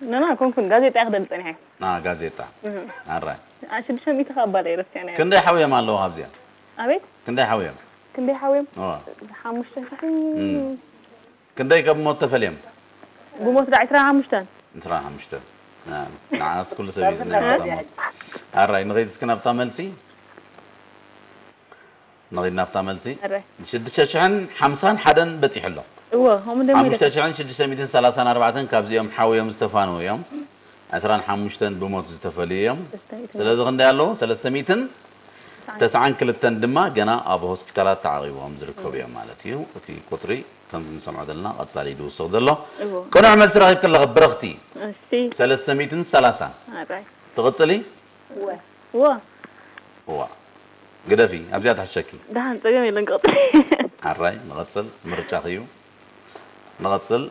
ናና፣ ኮንኩን ጋዜጣ እየ ክደሊ ጸኒሐ። ና፣ ጋዜጣ። እህ። ኣራይ። ኣ፣ ሽዱሽተ ሚእቲ ከኣ ኣባለይ ረሲዐ ነይረ። ክንደይ ሓውዮም ኣለዉ ኣብዚኣ? ኣቤት? ክንደይ ሓውዮም? ክንደይ ሓውዮም? እዋ። ሓሙሽተ ሽሕን እም። ክንደይ ካብ ሞት ተፈልዮም? ብሞት ደኣ ዕስራን ሓሙሽተን። ዕስራን ሓሙሽተን። ንዓስ ኩሉ ሰብ እዩ ዝናገር። ኣራይ ንኸይድ እስኪ ናብታ መልሲ። ንኸይድ ናብታ መልሲ። ኣራይ። ሽዱሽተ ሽሕን ሓምሳን ሓደን በጺሑ ኣሎ። እዎ፣ ከምኡ ደሞ ኢለ። ሓሙሽተ ሽሕን ሽዱሽተ ሚእትን ሰላሳን ኣርባዕተን ካብዚኦም ሓውዮም ዝተፋነዉ እዮም። ዕስራን ሓሙሽተን ብሞት ዝተፈልዩ እዮም። እስታይ፣ እስታይ። ስለዚ ክንደይ ኣለዉ? ሰለስተ ሚእትን ተስዓን ክልተን ድማ ገና ኣብ ሆስፒታላት ተዓቒቦም ዝርከቡ እዮም ማለት እዩ። እቲ ቁጽሪ ከምዚ ንሰምዖ ዘለና ቀጻሊ እዩ ዝውስኽ ዘሎ። እዎ። ቅኑዕ መልሲ ረኺብኪ ኣለኺ ብርኽቲ። እስቲ። ሰለስተ ሚእትን ሰላሳን። ኣራይ። ትቕጽሊ? እወ። እወ። እዋ። ግደፊ፣ ኣብዚኣ ትሕሸኪ። ደሓን ጸገም የለን፣ ቀጽሊ። ኣራይ፣ ንቐጽል፣ ምርጫኺ እዩ። ንቐጽል፣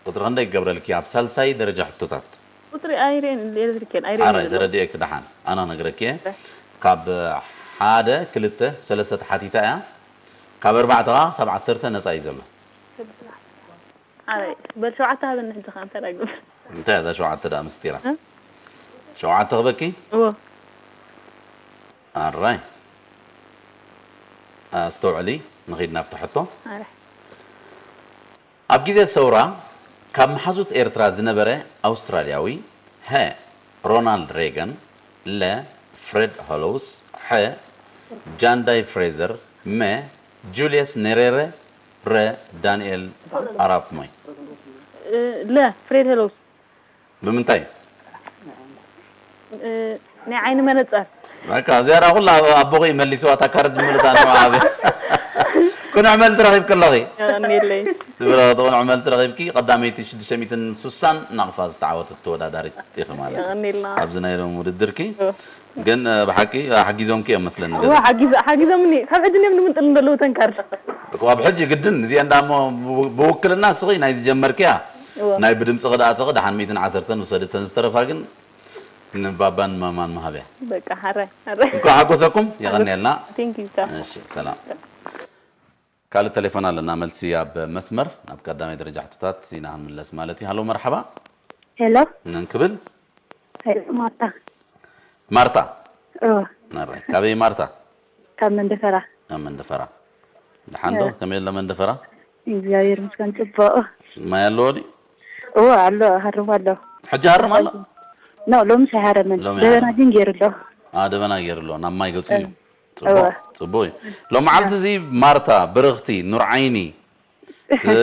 ቁጽሪ ክንደይ ክገብረልኪ ኣብ ሳልሳይ ደረጃ ሕቶታት? ቁጽሪ ኣይርእን፣ ኤሌክትሪክ እየን፣ ኣይርእን ኣራይ፣ ዘለኹ። ተረዲኤኪ ደሓን። ኣነ ክነግረኪ እየ። እሺ። ካብ ሓደ፣ ክልተ፣ ሰለስተ ተሓቲታ እያ። ካብ ኣርባዕተ ኸኣ ክሳብ ዓሰርተ ነጻ እዩ ዘሎ። ኣራይ፣ በል ሸውዓተ ሃበኒ ሕጂ ኸኣ እንታይ ደኣ ግበር? እንታይ እዛ ሸውዓተ ደኣ ምስጢራ? እ? ሸውዓተ ክበኪ? እዎ። ኣራይ። ኣስተውዕሊ፣ ንኺድ ናብቲ ሕቶ። ኣራይ። ኣብ ግዜ ሰውራ ካብ መሓዙት ኤርትራ ዝነበረ ኣውስትራልያዊ፣ ሀ፣ ሮናልድ ሬገን፣ ለ፣ ፍሬድ ሆሎውስ፣ ሐ፣ ጃንዳይ ፍሬዘር፣ መ፣ ጁልየስ ኔሬረ፣ ረ፣ ዳንኤል ኣራፕ ሞይ። እ፣ ለ፣ ፍሬድ ሄሎውስ። ብምንታይ? እ፣ ናይ ዓይኒ መነጸር። በቃ፣ እዚኣ ደኣ ኩላ ኣቦኺ መሊስዋ፣ እታ ካርድ ምልእታ ንባብ። ቅኑዕ መልሲ ረኺብኪ ኣለኺ። የቐንየለይ። ብርኽቲ፣ ቅኑዕ መልሲ ረኺብኪ። ቀዳመይቲ ሽዱሽተ ሚእትን ስሳን ናቕፋ ዝተዓወተት ተወዳዳሪት ኢኺ ማለት እዩ። የቐንየልና። ኣብዚ ናይ ሎሚ ውድድርኪ። እ። ግን፣ እ፣ ብሓቂ፣ እ፣ ሓጊዞምኪ እዮም መስለኒ እወ፣ ገዛ። ሓጊዞ-፣ ሓጊዞምኒ። ካብ ሕጂ እዮም ዝምንጥሉ ዘለዉ ተንካር። እኮ ኣብ ሕጂ ግድን፣ እዚአን ደኣ እሞ ብው-፣ ብውክልና እስኺ ናይ ዝጀመርክያ፣ እወ። ናይ ብድምፂ ክድኣትኺ፣ ደሓን ሚእትን ዓሰርተን ውሰዲ፣ እተን ዝተረፋ ግን ንባባን ማማን ምሃብያ። በቃ፣ ሓራይ፣ ሓራይ። እንኳዕ ሓጎሰኩም፣ የቐንየልና። Thank you፣ ቻው። እሺ፣ ሰላም። ካልእ ቴሌፎን ኣለና፣ መልሲ ኣብ መስመር፣ ናብ ቀዳማይ ደረጃ ሕቶታት ኢና ክንምለስ ማለት እዩ። ሃሎ፣ መርሓባ። ሄሎ። መን ክብል? ሄሎ፣ ማርታ። ማርታ? እወ። ኣራይ፣ ካበይ ማርታ? ካብ መንደፈራ። ካብ መንደፈራ። ደሓን ዶ? እወ። ከመይ ኣሎ መንደፈራ? እግዚኣብሔር ይመስገን፣ ጽቡቕ። ማይ ኣለዎ ድዩ? እወ፣ ኣሎ፣ ሃርም ኣሎ። ሕጂ ሃርም ኣሎ? ኖ፣ ሎምስ ኣይሃረመን። ሎሚ ደበና ኣይሃረመን። ግን ገይሩ ኣሎ። አ፣ ደበና ገይሩ ኣሎ። ናብ ማይ ገጹ እዩ። እወ። ጽቡቕ፣ እወ። ጽቡቕ እዩ። ሎመዓልቲ እዚ ማርታ፣ ብርኽቲ፣ ኑርዓይኒ፣ እ፣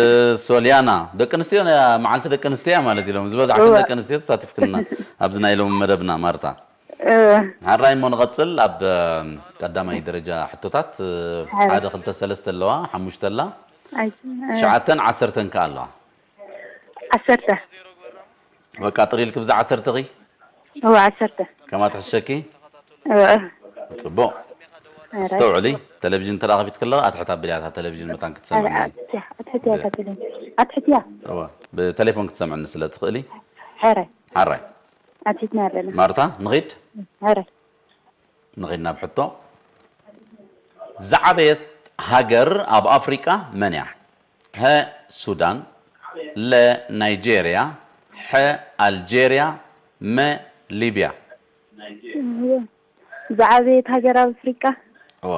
ሶልያና፣ ደቂ ኣንስትዮ፣ ና-፣ መዓልቲ ደቂ ኣንስትዮ እያ ማለት እዩ ሎሚ። ዝበዝሓ እወ። ደቂ ኣንስትዮ ተሳቲፍክና ኣብዚ ናይ ሎሚ መደብና ማርታ። እወ። ሓራይ እሞ ንቐጽል። ኣብ፣ እ፣ ቀዳማይ ደረጃ ሕቶታት፣ እ፣ ሓራይ። ሓደ፣ ክልተ፣ ሰለስተ ኣለዋ፣ ሓሙሽተ ኣላ፣ ኣይ፣ እ። ትሽዓተን ዓሰርተን ከኣ ኣለዋ። ዓሰርተ። በቃ ጥሪልኪ ብዛ ዓሰርተ ኺ? እወ፣ ዓሰርተ። ከማ ትሕሸኪ? እወ። ጽቡቕ። ኣረ። ኣስተውዕሊ፣ ቴሌቪዥን እንተ ደኣ ከፊትኪ ኣለኺ፣ ኣትሕት ኣቢልያ እታ ቴሌቪዥን መታን ክትሰምዕኒ። ኣረ፣ ኣትሕት፣ ኣትሕት እያ እታ ቴሌቪዥን። ኣትሕት እያ። እወ፣ ብቴሌፎን ክትሰምዕኒ ስለ ትኽእሊ። ሕራይ። ሕራይ። ኣትሒትና ኣለና። ማርታ፣ ንኺድ? ሕራይ። ንኺድ ናብ ሕቶ። ዝዓበየት ሃገር ኣብ ኣፍሪቃ መን እያ? ሀ ሱዳን፣ ለ ናይጄርያ፣ ሐ ኣልጄርያ፣ መ ሊብያ። ዝዓበየት ሃገር ኣብ ኣፍሪቃ? እዋ።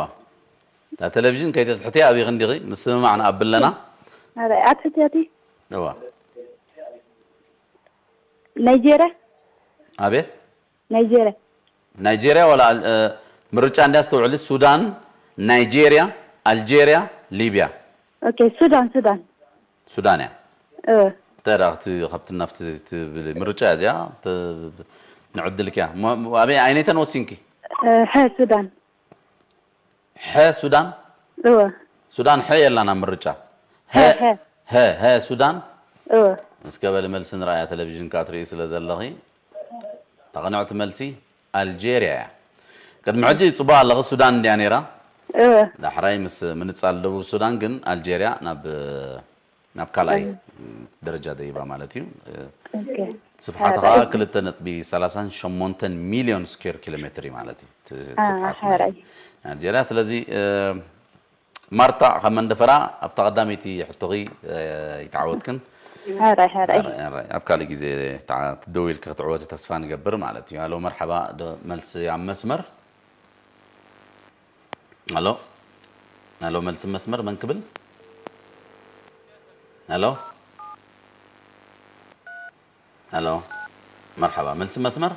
እታ ቴሌቪዥን ከይተትሕትያ ኣበይ ክንዲኺ? ምስምማዕ ንኣቢ ኣለና። ኣረ፣ ኣትሕትያ እቲ? እዋ። ናይጄርያ? ኣቤት? ናይጄርያ። ናይጄርያ ዋላ ኣል-፣ እ፣ ምርጫ እንድያ ኣስተውዕሊ፣ ሱዳን፣ ናይጄርያ፣ ኣልጄርያ፣ ሊብያ። ኦኬ፣ ሱዳን፣ ሱዳን። ሱዳን እያ። እ። እንታይ ደኣ፣ እቲ ካብቲ ናብቲ ትብል ምርጫ እያ እዚኣ፣ ተ-፣ ንዕድልኪ እያ። ሞ-፣ ኣበይ ዓይነይተን ወሲንኪ? እ፣ ሐ ሱዳን። ሐ ሱዳን? እወ። ሱዳን ሐ የላን ኣብ ምርጫ። ሐ፣ ሐ፣ ሐ። ሐ፣ ሐ ሱዳን? እወ። እስከ በሊ መልሲ ንርኣያ፣ ቴሌቪዥን ከኣ ትርኢ ስለ ዘለኺ። እታ ቅንዕቲ መልሲ ኣልጄርያ እያ። ቅድሚ ሕጂ ጽቡቕ ኣለኺ፣ ሱዳን እንድያ ነይራ። እወ። ዳሕራይ ምስ ምንጻል ደቡብ ሱዳን ግን ኣልጄርያ ናብ፣ ናብ ካልኣይ እም። ደረጃ ደይባ ማለት እዩ። ኦኬ። ስፍሓታ ኣረ፣ ከኣ እሺ። ክልተ ነጥቢ ሰላሳን ሸሞንተን ሚልዮን ስኩዌር ኪሎ ሜትር እዩ ማለት እዩ። እቲ ኣ፣ ስፍሓት ናይ ኣረ። ኣልጄርያ። ስለዚ፣ እ፣ ማርታ ካብ መንደፈራ ኣብታ ቀዳመይቲ ሕቶኺ፣ እ፣ ኣይተዓወትክን። ሕራይ፣ ሕራይ። ሕራይ፣ ሕራይ። ኣብ ካልእ ግዜ ተዓ-፣ ትደውይልኪ ክትዕወቲ ተስፋ ንገብር ማለት እዩ። ሃሎ፣ መርሓባ፣ ዶ-፣ መልሲ ኣብ መስመር። ሃሎ፣ ሃሎ፣ መልሲ መስመር መን ክብል? ሃሎ፣ ሃሎ። መርሓባ፣ መልሲ መስመር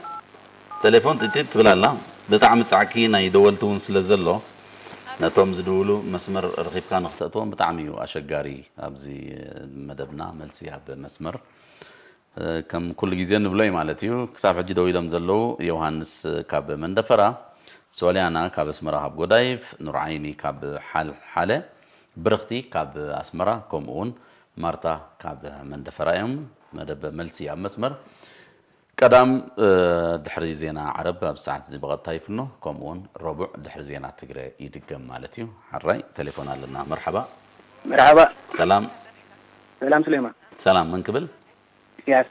ቴሌፎን ጥጢጥ ትብል ኣላ። ብጣዕሚ ጻዕቂ ናይ ደወልቲ እውን ስለ ዘሎ፣ ነቶም ዝድውሉ መስመር ረኺብካ ንኽተእትዎም ብጣዕሚ እዩ ኣሸጋሪ። ኣብዚ መደብና መልሲ ኣብ መስመር፣ እ፣ ከም ኩሉ ግዜ ንብሎ እዩ ማለት እዩ። ክሳብ ሕጂ ደው ኢሎም ዘለዉ ዮሃንስ ካብ መንደፈራ፣ ሶልያና ካብ ኣስመራ ካብ ጎዳይፍ፣ ኑርዓይኒ ካብ ሓል-፣ ሓለ፣ ብርኽቲ ካብ ኣስመራ፣ ከምኡ እውን ማርታ ካብ መንደፈራ እዮም። መደብ መልሲ ኣብ መስመር ቀዳም፣ እ፣ ድሕሪ ዜና ዓረብ ኣብ ሰዓት እዚ ብቐጥታ ይፍኖ፣ ከምኡ እውን ረቡዕ ድሕሪ ዜና ትግረ ይድገም ማለት እዩ። ሓራይ ቴሌፎን ኣለና። መርሓባ። መርሓባ። ሰላም። ሰላም ሱሌማን። ሰላም፣ መን ክብል? ኢሳያስ።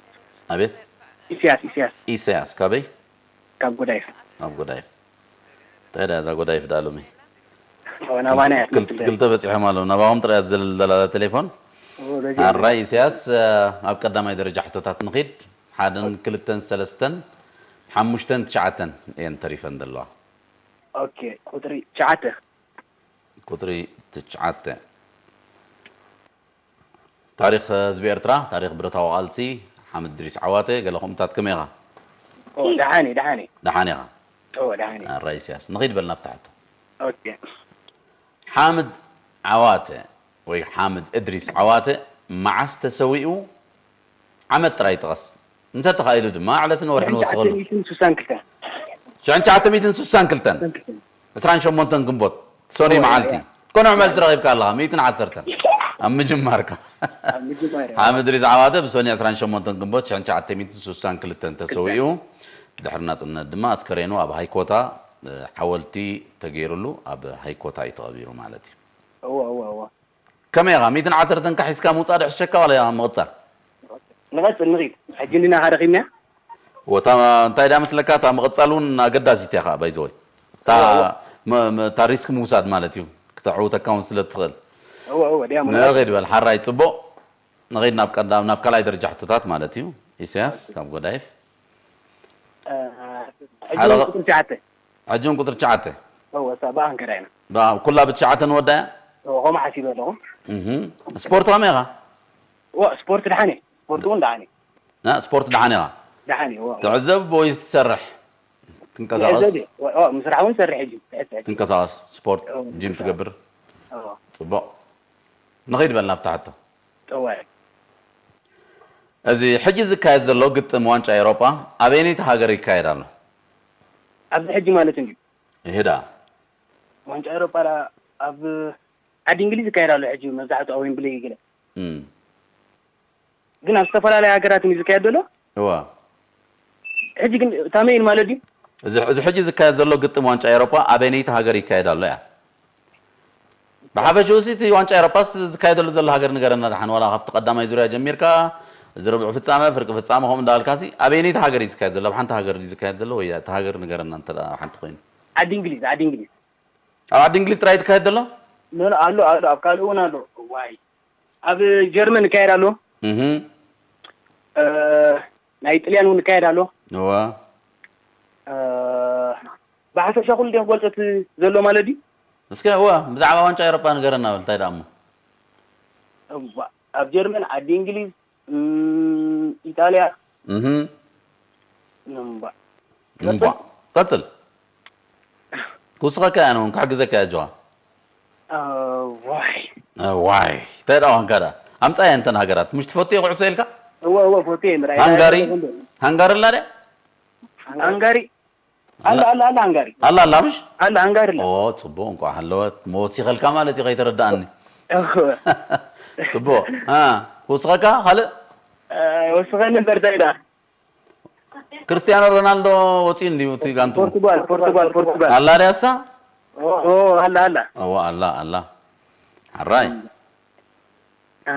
ኣቤት። ኢሳያስ፣ ኢሳያስ። ኢሳያስ፣ ካበይ? ካብ ጎዳይፍ። ካብ ጎዳይፍ። እንታይ ደኣ እዛ ጎዳይፍ ደኣ ሎሚ? ኦ፣ ናባና እያ ክል-፣ ትመስል። ክልተ በጺሖም ኣለዉ። ናባኹም ጥራይ እያ ትዘልል ዘላ ቴሌፎን። ኦ፣ በዚ ኣራይ ኢሳያስ፣ እ፣ ኣብ ቀዳማይ ደረጃ ሕቶታት ንኺድ። ሓደን ክልተን ሰለስተን ሓሙሽተን ትሽዓተን እየን ተሪፈን ዘለዋ። ኦኬ፣ ቁጽሪ ትሽዓተ። ቁጽሪ ትሽዓተ። ታሪኽ ህዝቢ ኤርትራ፣ ታሪኽ ብረታዊ ቃልሲ፣ ሓምድ እድሪስ ዓዋተ፣ ገለ ከምኡታት ከመይ ኢኻ? ኦ፣ ደሓን እየ፣ ደሓን እየ። ደሓን ኢኻ? ኦ፣ ደሓን እየ። ኣራይ ኢሳያስ፣ ንኺድ በል ናብቲ ሕቶ። ኦኬ። ሓምድ ዓዋተ ወይ ሓምድ እድሪስ ዓዋተ መዓስ ተሰዊኡ? ዓመት ጥራይ ጥቐስ። እንተ ተኻኢሉ ድማ ዕለትን ወርሕን ወስኸሉ። ሽሕን ትሽዓተ ሚእትን ስሳን ክልተን። ሽሕን ትሽዓተ ሚእትን ስሳን ክልተን። ስሳን ክልተን። ዕስራን ሸሞንተን ግንቦት፣ ሶኒ እወ፣ መዓልቲ። እወ። ቅኑዕ መልሲ ረኺብካ ኣለኻ፣ ሚእትን ዓሰርተን። ኣብ ምጅማርካ። ኣብ ምጅማር፣ እወ። ሓምድ እድሪስ ዓዋተ ብሶኒ ዕስራን ሸሞንተን ግንቦት ሽሕን ትሽዓተ ሚእትን ስሳን ክልተን ተሰዊኡ። ድሕሪ ናጽነት ድማ ኣስከሬኑ ኣብ ሃይኮታ፣ እ፣ ሓወልቲ ተገይሩሉ ኣብ ሃይኮታ እዩ ተቐቢሩ ማለት እዩ። እወ፣ እወ፣ እወ። ከመይ ኢኻ? ሚእትን ዓሰርተን ካ ሒዝካ ምውጻእ ዶ ይሕሸካ ዋላ ምቕጻል? ንቐጽል ንኺድ። ሕጂ እንዲና ኸ ረኺብናያ? ወታ እንታይ ደኣ መስለካ፣ እታ ምቕጻል እውን ኣገዳሲት እያ ኸኣ፣ ባይ ዘ ወይ። እታ እወ፣ እወ። መ-፣ መ-፣ እታ ሪስክ ምውሳድ ማለት እዩ። ክተዕውተካ እውን ስለ ትኽእል። እወ፣ እወ፣ ድያ ምናምን። ንኺድ በል፣ ሓራይ ጽቡቕ። ንኺድ ናብ ቀዳም፣ ናብ ካልኣይ ደረጃ ሕቶታት ማለት እዩ። ኢሳያስ ካብ ጎዳይፍ። እ፣ ሕጂ ሓደ ቁጽሪ ትሽዓተ። ሕጂ እውን ቁጽሪ ትሽዓተ። እወ፣ እሳ ብኣ ክንከዳ ኢና። ብኣ፣ ኩላ ብትሽዓተ ንወዳ እያ? እወ፣ ከምኡ ሓሲበ ኣለኹ። እህ። ስፖርት ከመይ ኢኻ? እወ፣ ስፖርት ደሓን እየ። ስፖርት እውን ደሓን እየ። ና፣ ስፖርት ደሓን ኢኻ? ደሓን እየ፣ እወ። ትዕዘብ ወይስ ትሰርሕ? ትንቀሳቐስ? ትዕዘብ እየ። እወ፣ እወ፣ ምስራሕ እውን ሰርሕ ሕጂ። ትሕት፣ ትሕት። ትንቀሳቐስ፣ ስፖርት፣ እወ፣ ጂም ትሰርሕ። ትገብር? እወ። ጽቡቕ። ንኺድ በል ናብታ ሕቶ። እወ። እዚ ሕጂ ዝካየድ ዘሎ ግጥም ዋንጫ ኤውሮጳ ኣበየነይቲ ሃገር ይካየድ ኣሎ? ኣብዚ ሕጂ ማለት እንድዩ። ይሄዳ። ዋንጫ ኤውሮጳ ደኣ ኣብ ዓዲ እንግሊዝ ይካየድ ኣሎ ሕጂ መብዛሕትኡ ኣብ ዌምብሊ ገለ። እም። ግን ኣብ ዝተፈላለያ ሃገራት እዩ ዝካየድ ዘሎ። እዋ። ሕጂ ግን ታመይን ማለት ድዩ? እዚ፣ እዚ ሕጂ ዝካየድ ዘሎ ግጥም ዋንጫ ኤውሮጳ ኣበየነይቲ ሃገር ይካየድ ኣሎ እያ? ብሓፈሽኡ ሲ እቲ ዋንጫ ኤውሮጳስ ዝካየደሉ ዘሎ ሃገር ንገረና ደሓን፣ ዋላ ካብቲ ቀዳማይ ዙርያ ጀሚርካ፣ እዚ ርብዒ ፍጻመ፣ ፍርቂ ፍጻመ ከምኡ እንዳበልካ ሲ፣ ኣበየነይቲ ሃገር እዩ ዝካየድ ዘሎ? ኣብ ሓንቲ ሃገር ድዩ ዝካየድ ዘሎ? ወይ እታ ሃገር ንገረና እንተ ደኣ ሓንቲ ኮይኑ። ዓዲ እንግሊዝ፣ ዓዲ እንግሊዝ። ኣብ ዓዲ እንግሊዝ ጥራይ ትካየድ ዘሎ? ኖ፣ ኖ፣ ኣሎ፣ ኣሎ፣ ኣብ ካልእ እውን ኣሎ። ዋይ። ኣብ ጀርመን ይካየድ ኣሎ። እህ። እ፣ ናይ ጥልያን እውን ይካየድ ኣሎ። እዋ። እ፣ ብሓፈሻ ኩሉ ድየ ክገልጾ እቲ ዘሎ ማለት ድዩ? እስከ፣ እዋ፣ ብዛዕባ ዋንጫ ኤውሮጳ ንገረና በል፣ እንታይ ደኣ እሞ? እዋ፣ ኣብ ጀርመን፣ ዓዲ እንግሊዝ፣ እም፣ ኢጣልያ። እህ። እምባ። እምባ። ቀጽል። ክውስኸካ እያ፣ ንውን ክሕግዘካ እያ፣ ጆዋ። እ፣ ዋይ። እ፣ ዋይ። እንታይ ደኣ ዋንካ ደኣ? ኣምጻያ እንተን ሃገራት። ምሽ ትፈቱ እየ ኩዕሶ ኢልካ? እወ፣ እወ፣ ፎቶ እየ፣ ምርኣይ። ሃንጋሪ? ሃንጋሪ? ሃንጋሪ ኣላ ድያ? ሃንጋሪ። ኣላ፣ ኣላ፣ ኣላ፣ ኣላ፣ ሃንጋሪ። ኣላ፣ ኣላ፣ ምሽ? ኣላ፣ ሃንጋሪ ኣላ። ኦ፣ ጽቡቕ፣ እንቋዕ ሃለወት። መወሲኸልካ ማለት እዩ፣ ከይተረዳእኒ። እወ። ጽቡቕ። እ፣ ክውስኸካ ካልእ? እ፣ ወስኸኒ እምበር፣ እንታይ ደኣ? ክርስቲያኖ ሮናልዶ ወፂኡ እንድዩ እቲ ጋንቱ። ፖርቱጋል፣ ፖርቱጋል፣ ፖርቱጋል። ኣላ ድያሳ? ኦ፣ ኣላ፣ ኣላ። እወ፣ ኣላ፣ ኣላ። ሓራይ። እ፣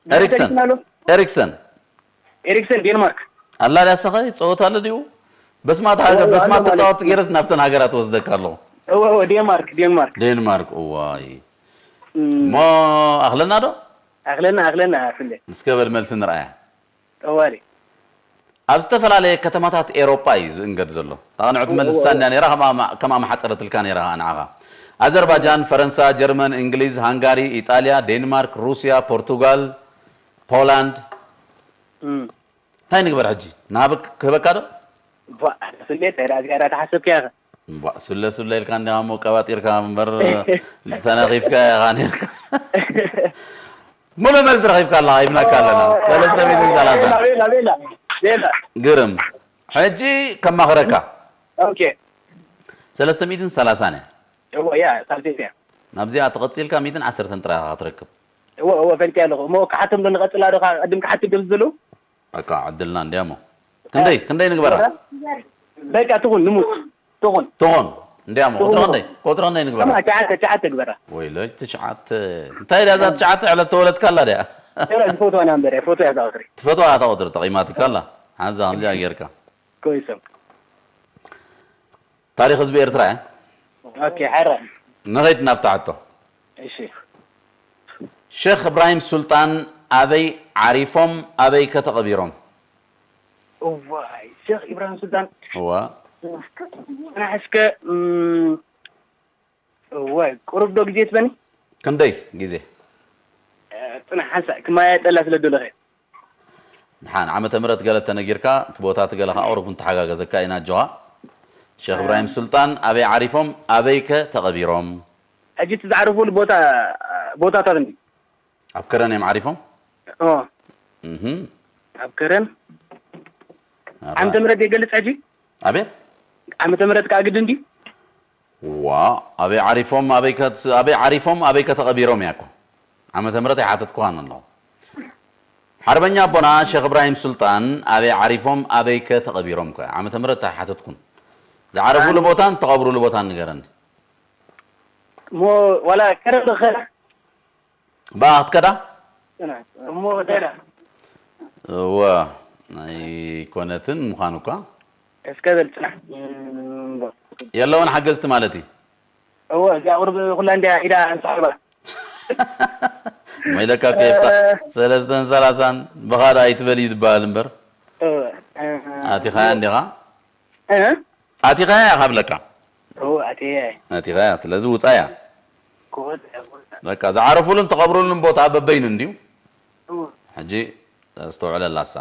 ኤሪክሰን። ዲያስ ኣሎ? ኤሪክሰን። ኤሪክሰን፣ ዴንማርክ። ኣላ ድያሳ ኸ ይፀወት ኣሎ ድዩ? በስማት ሃገር፣ ኦ፣ በስማት ኣሎ ማለት ተፃወት እዩ። ገይረስ ናብተን ሃገራት ወስደካ ኣለኹ። እወ፣ እወ፣ ዴንማርክ፣ ዴንማርክ። ዴንማርክ፣ እዋይ። እም። እሞ ኣኽለና ዶ? ኣኽለና፣ ኣኽለና፣ ኣኽለ። እስከ በል መልሲ ንርኣያ። ጠዋሊ። ኣብ ዝተፈላለየ ከተማታት ኤሮጳ እዩ ዝእንገድ ዘሎ። እታ ቅንዕቲ እወ፣ መልሲ እወ፣ እሳንያ እወ። ነይራ፣ ከምኣ፣ ከምኣ መሓጸረትልካ ነይራ ንዓኻ። ኣዘርባጃን፣ ፈረንሳ፣ ጀርመን፣ እንግሊዝ፣ ሃንጋሪ፣ ኢጣልያ፣ ዴንማርክ፣ ሩስያ፣ ፖርቱጋል፣ ፖላንድ። እም። እንታይ ንግበር ሕጂ? ናብክ ክህበካ ዶ? ቧ ስሌት ዳ ዝያዳ ተሓሰብካ ኢኻ። እምቧእ፣ ስለ ስለ ኢልካ እንዲኻ እሞ ቀባጢርካ እምበር፣ ተነኺፍካ ኢኻ ነርካ። ሙሉእ መልሲ ረኺብካ ኣለኻ፣ ሂብናካ ኣለና። ሰለስተ ሚእትን ሰላሳ። ቤላ ቤላ ቤላ ቤላ ግርም። ሕጂ ከማኽረካ። ኦኬ። ሰለስተ ሚእትን ሰላሳን እያ። እዎ፣ ያ ሳልሴት እያ። ናብዚኣ ተቐጺልካ ሚእትን ዓሰርተን ጥራይ ኢኻ ክትረክብ። እዎ እዎ፣ ፈልጥያ ኣለኹ። እሞ ክሓቶም ዶ ንቐጽላ ዶ? ካብ ቅድም ክሓት ድብል ዝሉ በቃ ዕድልና እንድያሞ። ክንደይ ክንደይ ንግበራ? በቃ ትኹን ንሙት ትኹን ትኾን እንድያሞ። ቁጽሪ ክንደይ? ቁጽሪ ክንደይ ንግበራ? ከማ ትሽዓተ ትሽዓተ ግበራ። ወይለይ ትሽዓተ። እንታይ ድያ እዛ ትሽዓተ? ዕለት ተወለድካ ኣላ ድያ? ሰላ ዝፎቶ ኣና እምበር ፎቶ ያዛ ቁጽሪ። ትፈትዋ እታ ቁጽሪ ጠቒማትካ ኣላ። ሓንዛ ከምዚኣ ጌርካ። ኮይሶም። ታሪኽ ህዝቢ ኤርትራ እያ። ኦኬ፣ ሓራ። ንኸይድ ናብታ ሕቶ። እሺ። ሸኽ እብራሂም ሱልጣን ኣበይ ዓሪፎም ኣበይ ከ ተቐቢሮም? እዋይ፣ ሸኽ ኢብራሂም ሱልጣን እዋ ጽናሕ እስከ እም፣ እዋይ፣ ቁሩብ ዶ ግዜ ትበኒ? ክንደይ ግዜ? እ፣ ጽናሕ ሓንሳእ ክማየጠላ ስለ ደለኸ። ንሓን ዓመተ ምህረት ገለ ተነጊርካ እቲ ቦታ እቲ ገለ ከዓ ቁሩብ ንተሓጋገዘካ ኢና ኣጆኻ። ሸኽ እብራሂም ሱልጣን ኣበይ ዓሪፎም ኣበይ ከ ተቐቢሮም? ሕጂ እቲ ዝዓረፉሉ ቦታ ቦታታት እንዲ ኣብ ከረን እዮም ዓሪፎም። ኦ እህም። ኣብ ከረን ኣራ- ዓመተ ምህረት የገልጽ ሕጂ ኣቤት ዓመተ ምህረት ከዓ ግድ እንዲ ዋ ኣበይ ዓሪፎም ኣበይ ከ ኣበይ ዓሪፎም ኣበይ ከተቐቢሮም እያ እኮ። ዓመተ ምህረት ኣይሓተትኩኻን ኣለኹ። ሓርበኛ ኣቦና ሸኽ እብራሂም ሱልጣን ኣበይ ዓሪፎም ኣበይ ከ ተቐቢሮም እኮ እያ። ዓመተ ምህረት ኣይሓተትኩን። ዝዓረፉሉ ቦታን ተቐብሩሉ ቦታን ንገረኒ። እሞ ዋላ ከረን ዶ ኸዳ ብኣ ክትከዳ? ጽናሕ እሞ ደዳ እወ ኣይኮነትን ምዃኑ እኳ እስከ በል ጽናሕ እምቦ የለውን ሓገዝቲ ማለት እዩ። እወ እዚኣ ቁርብ ኩላ እንዲያ ኢዳ እንስሓባ መይለካ ከየብታ ሰለስተን ሰላሳን ብኻዳ ኣይትበል እዩ ዝበሃል እምበር ኣቲኻያ እንዲኻ ኣቲኻያ ኢኻ ብለካ ኣቲየ ኣቲኻያ ስለዚ ውፃያ ክወጥ በቃ ዝዓረፉሉን ተቐብሩሉን ቦታ በበይኑ እንድዩ ሕጂ ኣስተውዕለላ እሳ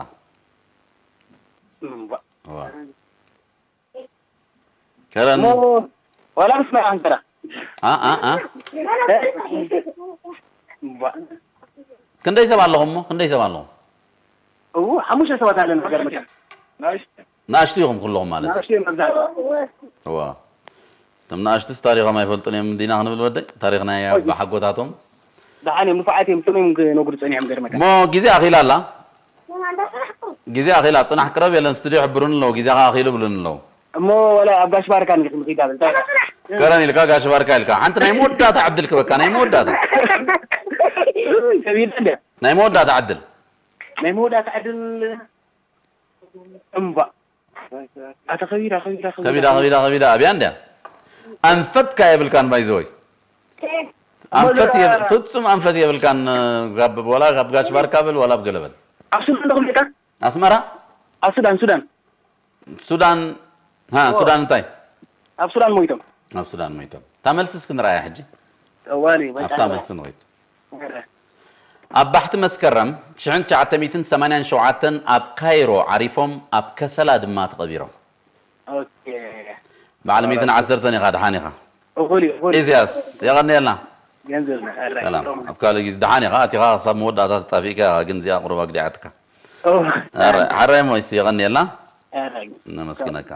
እምቦ እዋ። ከረን እሞ ዋላ ምስ መርዓ እንከራ ኣ ኣ ኣ እምቦ ክንደይ ሰብ ኣለኹም እሞ ክንደይ ሰብ ኣለኹም? እው ሓሙሽተ ሰባት ኣለና ገርምካ ንኣሽቱ ኢኹም ኩለኹም ማለት እዩ። ናሽዮ መብዛሕትኡ እዋ እቶም ንኣሽቱስ ታሪኾም ኣይፈልጡን እዮም እንዲና ክንብል ወደይ ታሪኽና እያ ብሓጎታቶም ደሓን እዮም ንፉዓት እዮም ስም እዮም ክነግሩ ፀኒሖም ገርመካ እሞ ግዜ ኣኺላ ኣላ ግዜ ኣኺላ ጽናሕ ቅረብ የለን ስቱድዮ ሕብሩን ኣለዉ ግዜኻ ኣኺሉ ብሉን ኣለዉ እሞ ወላ ኣብ ጋሽ ባርካ ንክንኺዳ ብል እንታይ ከረን ኢልካ ጋሽ ባርካ ኢልካ ሓንቲ ናይ መወዳእታ ዕድል ክበካ ናይ መወዳእታ ከቢድ እንደ ናይ መወዳእታ ዕድል ናይ መወዳእታ ዕድል እምባ ኣታ ከቢዳ ከቢዳ ከቢዳ ከቢዳ ከቢዳ ኣብያ እንድያ ኣንፈትካ የብልካን ባይዘወይ ኣንፈት የብ- ፍጹም ኣንፈት የብልካን ካብ ወላ ካብ ጋሽ ባርካ ብል ወላ ኣብ ገለበል ኣብ ሱዳን ዶ ክብለካ ኣስመራ ኣብ ሱዳን ሱዳን ሱዳን ሃ ሱዳን እንታይ ኣብ ሱዳን ሞይቶም ኣብ ሱዳን ሞይቶም እታ መልሲ እስኪ ንርኣያ ሕጂ ዋሊ ኣብታ መልሲ ንኸይድ ኣብ ባሕቲ መስከረም ሽሕን ትሽዓተ ሚእትን ሰማንያን ሸውዓተን ኣብ ካይሮ ዓሪፎም ኣብ ከሰላ ድማ ተቐቢሮም ኦኬ በዓል ሚእትን ዓሰርተን ኢኻ ደሓን ኢኻ እኹል እዩ እኹል እዩ ኢዝያስ የቐንየልና ገንዘብ ነኸረ ሰላም ኣብ ካልእ ግዜ ደሓን ኢኻ ኣቲኻ ክሳብ መወዳእታ ተጣፊእካ ኢኻ ግን እዚኣ ቁሩብ ኣግዲዓትካ ኣረ ሓራይ ሞይሲ የቐንየልና ነመስግነካ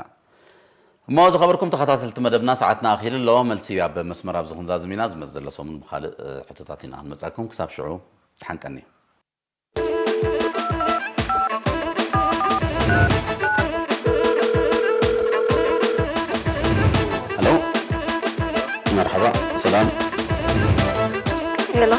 እሞ ዝኸበርኩም ተኸታተልቲ መደብና ሰዓትና ኣኺሉ ኣሎ መልሲ ኣብ መስመር ኣብ ዝኽንዛዝም ኢና ዝመፅ ዘሎ ሰሙን ብካልእ ሕቶታት ኢና ክንመፃኩም ክሳብ ሽዑ ተሓንቀኒ ሄሎ መርሓባ ሰላም ሄሎ